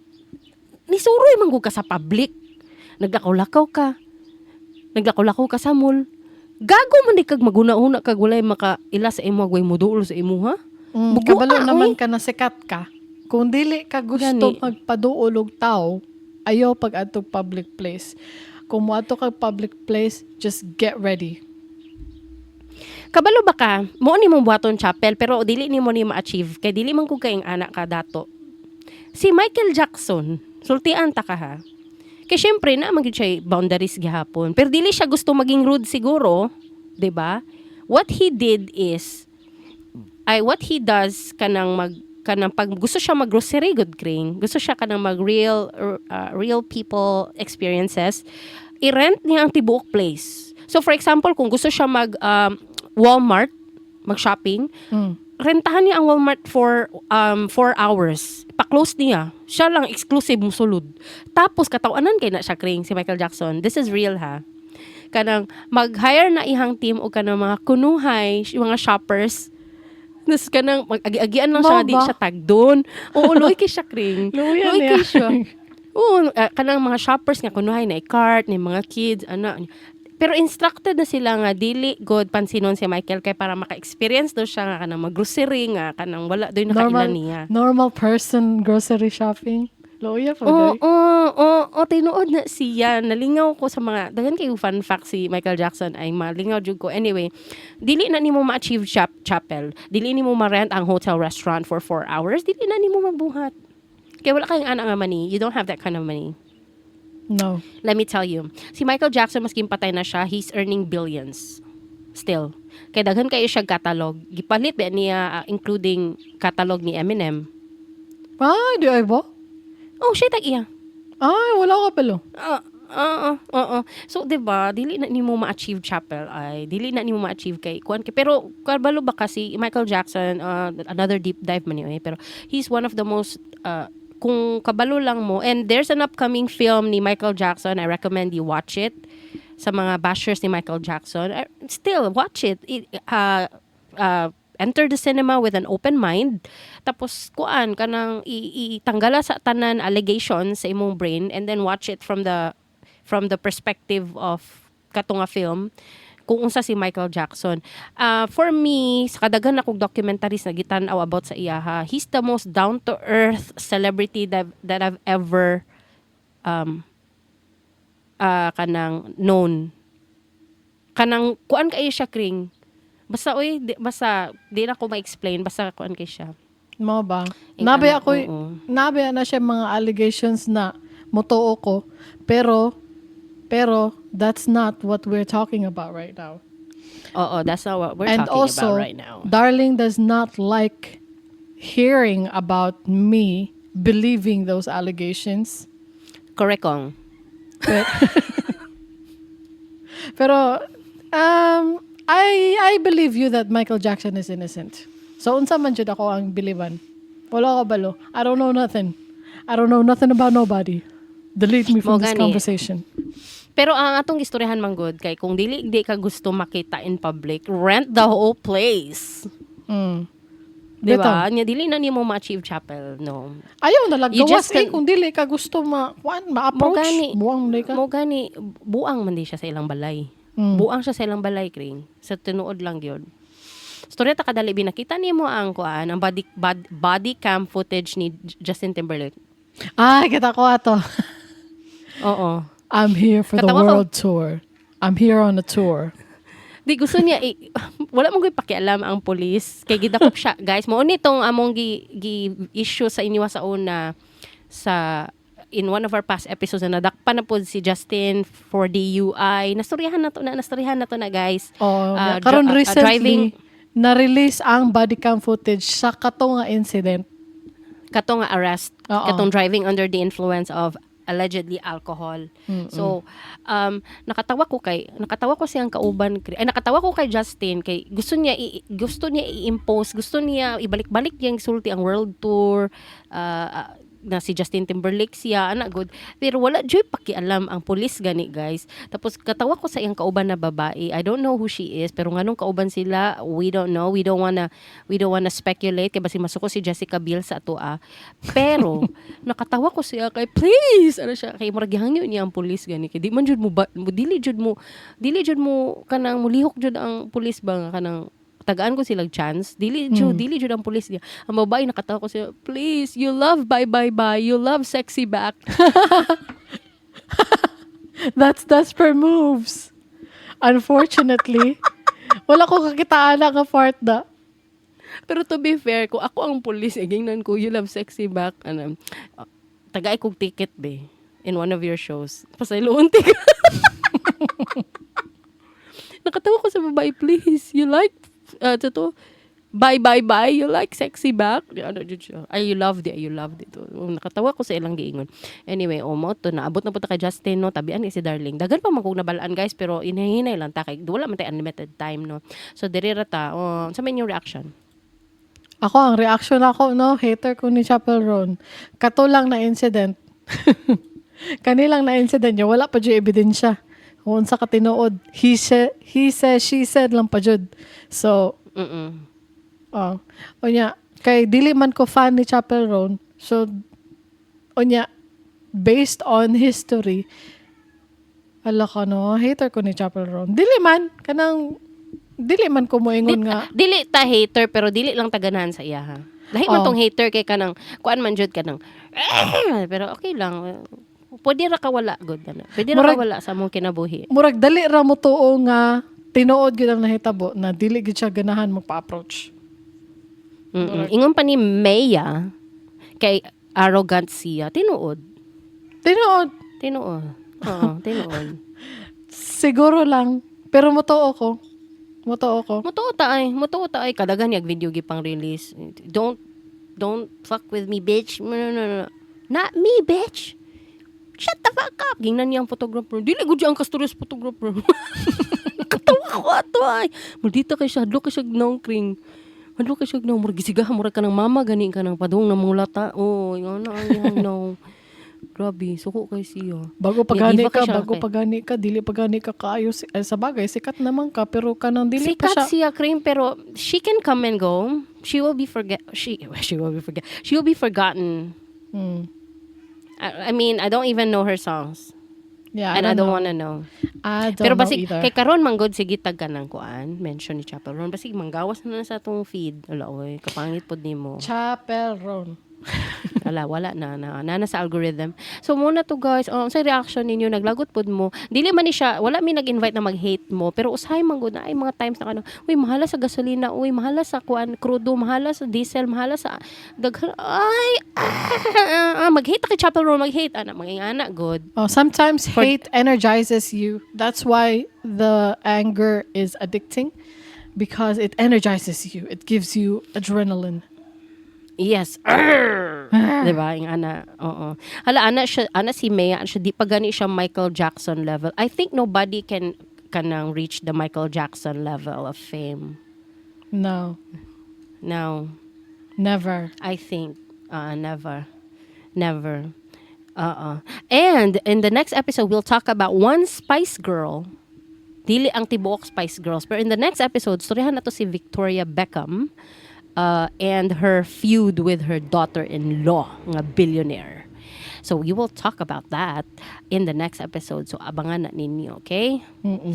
nisuroy man gud ka sa public. Naglakaw-lakaw ka. Naglakaw-lakaw ka sa mall. Gago man di kag maguna-una kag walay makaila sa imo, way mo duol sa imo ha. Bugoa, Kabalo naman oy. ka na sikat ka. Kung dili ka gusto Gani. Magpaduol og tao, ayaw pag adto public place. Kung moadto kag public place, just get ready. Kabalo ba ka, mo ni mong buhaton, Chapel, pero dili nimo ni ma-achieve kay dili man kog kaing anak ka dato. Si Michael Jackson, sultian ta ka ha. Kay syempre na man gyud siya boundaries gihapon. Pero dili siya gusto maging rude siguro, 'di ba? What he did is ay what he does kanang pag gusto siya mag-grocery, good kring. Gusto siya kanang mag real people experiences. I-rent niya ang tibuok place. So for example, kung gusto siya mag Walmart, mag-shopping, rentahan niya ang Walmart for 4 hours. Pa-close niya. Siya lang exclusive musulod. Tapos katawanan kay na siya, kring, si Michael Jackson. This is real ha. Kanang mag-hire na ihang team o kanang mga kunuhay, mga shoppers. Tapos kanang mag-agi-agian lang siya, Mao di ba? Siya tag doon. Oo, luoy kay siya, kring. Luya Luoy niya. kay siya. Oo, kanang mga shoppers nga kunuhay na i-cart ni mga kids ana. Pero instructed na sila nga dili god pansinon si Michael kay para maka-experience do siya nga kanang mag-grocery nga kanang wala doy nakaila Normal, niya. normal person grocery shopping. Luya po, Oo, day. oo, tinuod na siya. Nalingaw ko sa mga, daghan kayo fun fact si Michael Jackson ay malingaw jud ko. Anyway, dili na nimo ma-achieve chapel. Dili nimo ma-rent ang hotel restaurant for 4 hours. Dili na nimo mabuhat. Kaya wala kayong anak nga money. You don't have that kind of money. No. Let me tell you, si Michael Jackson, maskin patay na siya, he's earning billions. Still. Kaya daghan kayo siya catalog. Gipalit ba niya, including catalog ni Eminem. Ay, di ay ba? Oh, siya tag iya. Ay, wala ko pelo. Ah, oo. So, 'di ba, dili na nimo ma-achieve, Chapel, ay dili na nimo ma-achieve kay kuan kay pero kabalo ba kasi Michael Jackson, another deep dive man yun eh, pero he's one of the most kung kabalo lang mo, and there's an upcoming film ni Michael Jackson. I recommend you watch it sa mga bashers ni Michael Jackson. Still watch it. Enter the cinema with an open mind, tapos kuan kanang itanggala sa tanan allegations sa imong brain and then watch it from the perspective of kato nga film kung unsa si Michael Jackson. For me, sa kadaghan akong documentaries na gitan-aw about sa iyaha, he's the most down to earth celebrity that I've ever kanang known. Kanang kuan kayo siya, kring. Basta oy, basta di na ko ma-explain, basta kuan kay siya. Mo ba? Ing Nabi ana, ako, oo. Nabi na siya mga allegations na motuo ko. Pero, that's not what we're talking about right now. Oo, that's not what we're And talking also, about right now. Darling does not like hearing about me believing those allegations. Correct kong. Pero, I believe you that Michael Jackson is innocent. So, unsa man jud ako ang biliban? Wala ko balo. I don't know nothing. I don't know nothing about nobody. Delete me from Mo this gani. Conversation. Pero ang atong istoryahan man gud kay kung dili di ka gusto makita in public, rent the whole place. Di ba? Bitaw. Nya dili na nimo ma-achieve, Chapel, no. Ayaw na lang You gawas just eh, kung dili ka gusto ma kuan ma-approach. Mo gani. Buang na ka. Mo gani buang man di siya sa ilang balay. Buang siya sa ilang balay, kring. Sa tinuod lang gyud. Storya ta kadali binakita nimo ang kuan ang body cam footage ni Justin Timberlake. Ah, kita ko ato. Oo. I'm here for the Katawa ko. world tour. I'm here on a tour. Di gusto niya wala mo gyud pakialam ang pulis kay gidakop siya, guys. Mo ni tong among gi issue sa inyo sa una sa in one of our past episodes na nadakpan na pod si Justin for DUI. Nastoryahan na to na, guys. Oh, karon recently driving na-release ang body cam footage sa kato nga incident. Kato nga arrest, Oo. Katong driving under the influence of allegedly alcohol. So, nakatawa ko siyang kauban ay nakatawa ko kay Justin kay gusto niya i-impose, gusto niya ibalik-balik niyang sulti ang world tour, na si Justin Timberlake siya ana good, pero wala joy pakialam ang pulis gani, guys. Tapos katawa ko sa iyang kauban na babae. I don't know who she is, pero nganong kauban sila, we don't know. We don't wanna speculate kay basi masuko si Jessica Biel sa ato ah. Pero nakatawa ko siya kay please ano siya kay murag gihangyo niya ang pulis gani kay di man jud mo ba, mo dili jud mo kanang mulihok jud ang pulis ba nga kanang Tagaan ko silang chance. Dili jud, dili jud ang pulis niya. Ang babae nakatawa ko siya, "Please, you love bye bye bye, you love sexy back." That's desperate moves. Unfortunately, wala ko kakitaan nga part da. Pero to be fair, kung ako ang pulis, eh, gingnan ko, "You love sexy back," ano, tagay kog ticket, be, in one of your shows. Pasayloon ticket. Nakatawa ko sa babae, "Please, you like, to, bye, bye, bye, you like sexy back." Di, ano, jud siya. Ay, you loved it, you loved it. Oh, nakatawa ko sa ilang giingon. Anyway, oh, mo to, naabot na po ta kay Justin, no, tabian ni si Darling. Daghan pa man kog nabalaan, guys, pero inahinay lang ta, kay wala man tay unlimited time, no. So, diri ra ta, oh, sa inyong reaction? Ako, ang reaction ako, no, hater ko ni Chappell Roan. Kato lang na incident. Kanilang na incident niya, wala pa jud ebidensya. Kung unsa ka tinuod, he said, she said lang pa jud. So, oh. Unya, kay dili man ko fan ni Chappell Roan. So, unya, based on history, ala ka no, hater ko ni Chappell Roan. Dili man, kanang, dili man ko moingon nga, Dili ta hater pero dili lang taganahan sa iya ha. Lahi man tong hater kay kanang kuan man jud kanang "Eh," pero okay lang. Pwede ra ka wala good ana. Pwede ra ka wala sa among kinabuhi. Murag dali ra mo tuo nga tinuod gyud ang nahitabo na dili gyud siya ganahan magpa-approach. Ingon pa ni Maya kay arrogant siya. Tinuod. Tinuod. Tinuod. Oo, tinuod. Siguro lang. Pero motuo ko. Motuo ko. Mutuo ta ay, mutuo ta ay kadaghan yag video gipang release. Don't fuck with me, bitch." No, no, no, no. "Not me, bitch. Shut the fuck up." Gingnan niya ang photographer. "Dili gud siya ang kasturya sa photographer." Katawa ko ato ay. Maldita kay siya, hadlok kay siya nongkring. Hadlok kay siya nong murag gisigahan murag ka ng mama gani ka ng padung na mangulata. Oh, yun na no. Grabe, suko kay siya. Bago pa gani Diva ka, ka siya, bago kay- pa gani ka, dili pa gani ka kaayo. Eh, sa bagay, sikat naman ka, pero kanang dili pa Sikat siya. siya, Cream, pero she can come and go. She will be forget. She will be forgotten. I mean, I don't even know her songs. Yeah, And I don't know. wanna know. I don't Pero know basig either. kay karon man gud sige tag kanang kuan, mention ni Chappell Roan. Basig manggawas na na sa atong feed. Ala oy, kapangit pod nimo. Chappell Roan. Ala, wala na na na, na sa algorithm. So muna to, guys, oh, sa reaction ninyo naglagot pod mo. Dili man ni siya, wala mi nag-invite na mag-hate mo, pero usahay man gud na ay mga times na kano, uy mahala sa gasolina, uy mahala sa kuan krudo, mahala sa diesel, mahala sa daghan ay ah, ah, mag-hate ta kay Chappell Roan, mag-hate ana, mga ana good. Oh, sometimes hate energizes you. That's why the anger is addicting, because it energizes you. It gives you adrenaline. Yes. Arr! Diba? Yung ana, oo. Hala, ana siya, ana si Maya, ana siya, di pa gani siya Michael Jackson level. I think nobody can kanang reach the Michael Jackson level of fame. No, No, never. I think never. Never. Uh-uh. And in the next episode, we'll talk about one Spice Girl. Dili ang tibuok Spice Girls. But in the next episode, storyahan na to si Victoria Beckham and her feud with her daughter-in-law, nga billionaire. So we will talk about that in the next episode. So abangan na ninyo, okay?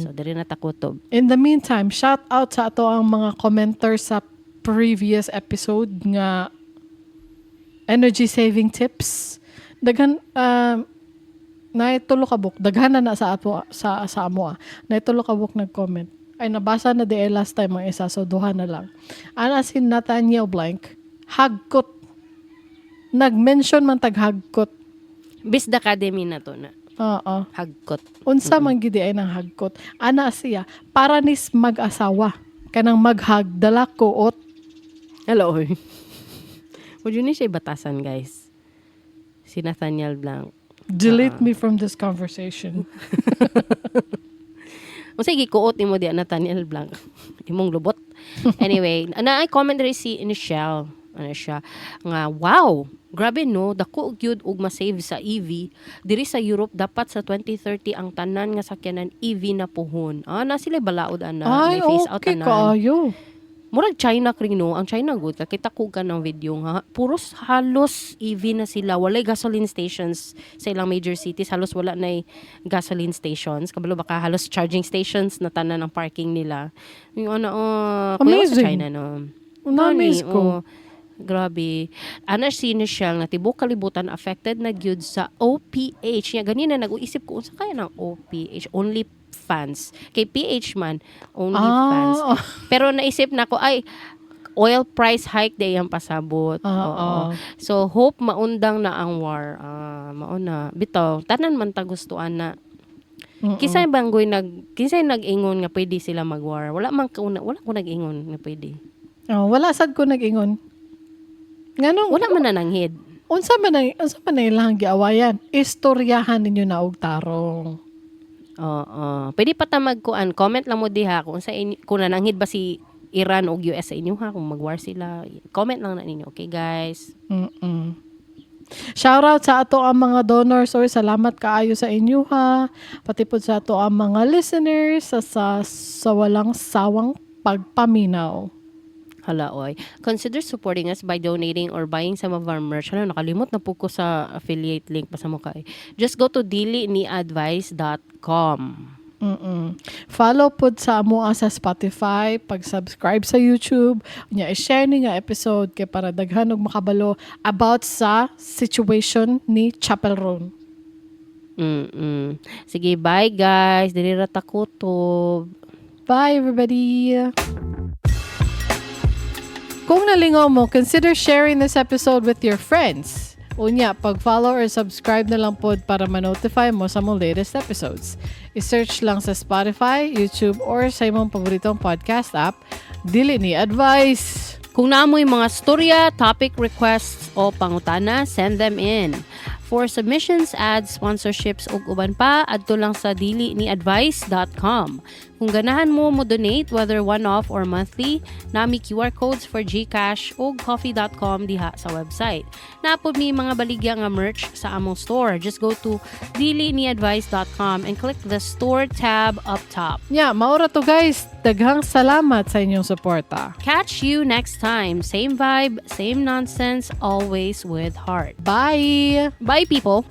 So diri na ta kutob. In the meantime, shout out sa ato ang mga commenters sa previous episode nga energy saving tips. Daghan naay tulo ka buok daghan na na sa apo sa amo ah. Naay tulo ka buok nag-comment. Ay nabasa na di eh last time ang isa, so duha na lang. Ana si Nathaniel Blank, hagkot. Nag-mention man tag hagkot. Bisd Academy na to na. Oo. Hagkot. Unsa man gid ay nang hagkot. Ana siya para nis mag-asawa kanang maghag dala kuot. Hello. Would you ni siya batasan, guys? Si Nathaniel Blanc. Delete me from this conversation. O sige, kuot nimo di Nathaniel Blanc. Imong lubot. Anyway, na ay comment rin si Michelle. Ano siya nga, "Wow, grabe no, dako gyud og ma-save sa EV diri sa Europe. Dapat sa 2030 ang tanan nga sakyanan EV na puhon." Ah, na sila balaod ana. Ay, may phase out okay tanan. kaayo. Murag China kring, no, ang China gud kakita ko ka ng video nga puros halos EV na sila, walay gasoline stations sa ilang major cities, halos wala na gasoline stations. Kabalo ba ka, halos charging stations na tanan ang parking nila. Yung ano, oh, kuya sa Amazing. China, no. Na-amaze Gani, ko. oh. Grabe. Ana si Michelle nga tibok kalibutan affected na gyud sa OPH. Nya ganina nag-uisip ko unsa kaya ng OPH, only fans. Kay PH man, only fans. Pero naisip na ko ay oil price hike day ang pasabot. Oo. So hope maundang na ang war. Ah, mauna. Bitaw, tanan man ta gustuan na. Kinsay banggoy nag kinsay nag-ingon nga pwede sila mag-war? Wala man ko na, wala ko nag-ingon nga pwede. Oh, wala sad ko nag-ingon. Nganong Wala man na nanghid. Unsa man ang ilang giawayan? Istoryahan ninyo na og tarong. Oo. Pwede pa ta magkuan, comment lang mo diha kung sa inyo, kung nananghid ba si Iran o US sa inyo ha kung mag-war sila. Comment lang na ninyo, okay, guys? Shout out sa ato ang mga donors or salamat kaayo sa inyo ha. Pati po sa ato ang mga listeners sa walang sawang pagpaminaw. Hala oy. Consider supporting us by donating or buying some of our merch. Hala, nakalimot na po ko sa affiliate link pa sa mukha eh. Just go to diliniadvice.com. Follow pod sa amoa sa Spotify, pag-subscribe sa YouTube, unya i-share ni nga episode kay para daghan og makabalo about sa situation ni Chappell Roan. Sige, bye guys. Dili ra ta kutob. Bye, everybody! Kung nalingaw mo, consider sharing this episode with your friends. Unya, pag-follow or subscribe na lang pod para ma-notify mo sa mong latest episodes. I-search lang sa Spotify, YouTube, or sa imong paboritong podcast app, Dili Ni Advice! Kung naa moy mga storya, topic requests o pangutana, send them in. For submissions, ads, sponsorships ug uban pa, adto lang sa diliniadvice.com. Kung ganahan mo mo donate, whether one-off or monthly, naa mi QR codes for GCash ug coffee.com diha sa website. Naa pod mi mga baligya nga merch sa among store. Just go to diliniadvice.com and click the store tab up top. Nya, mao ra to, guys. Daghang salamat sa inyong suporta. Catch you next time. Same vibe, same nonsense, always with heart. Bye! Bye, people.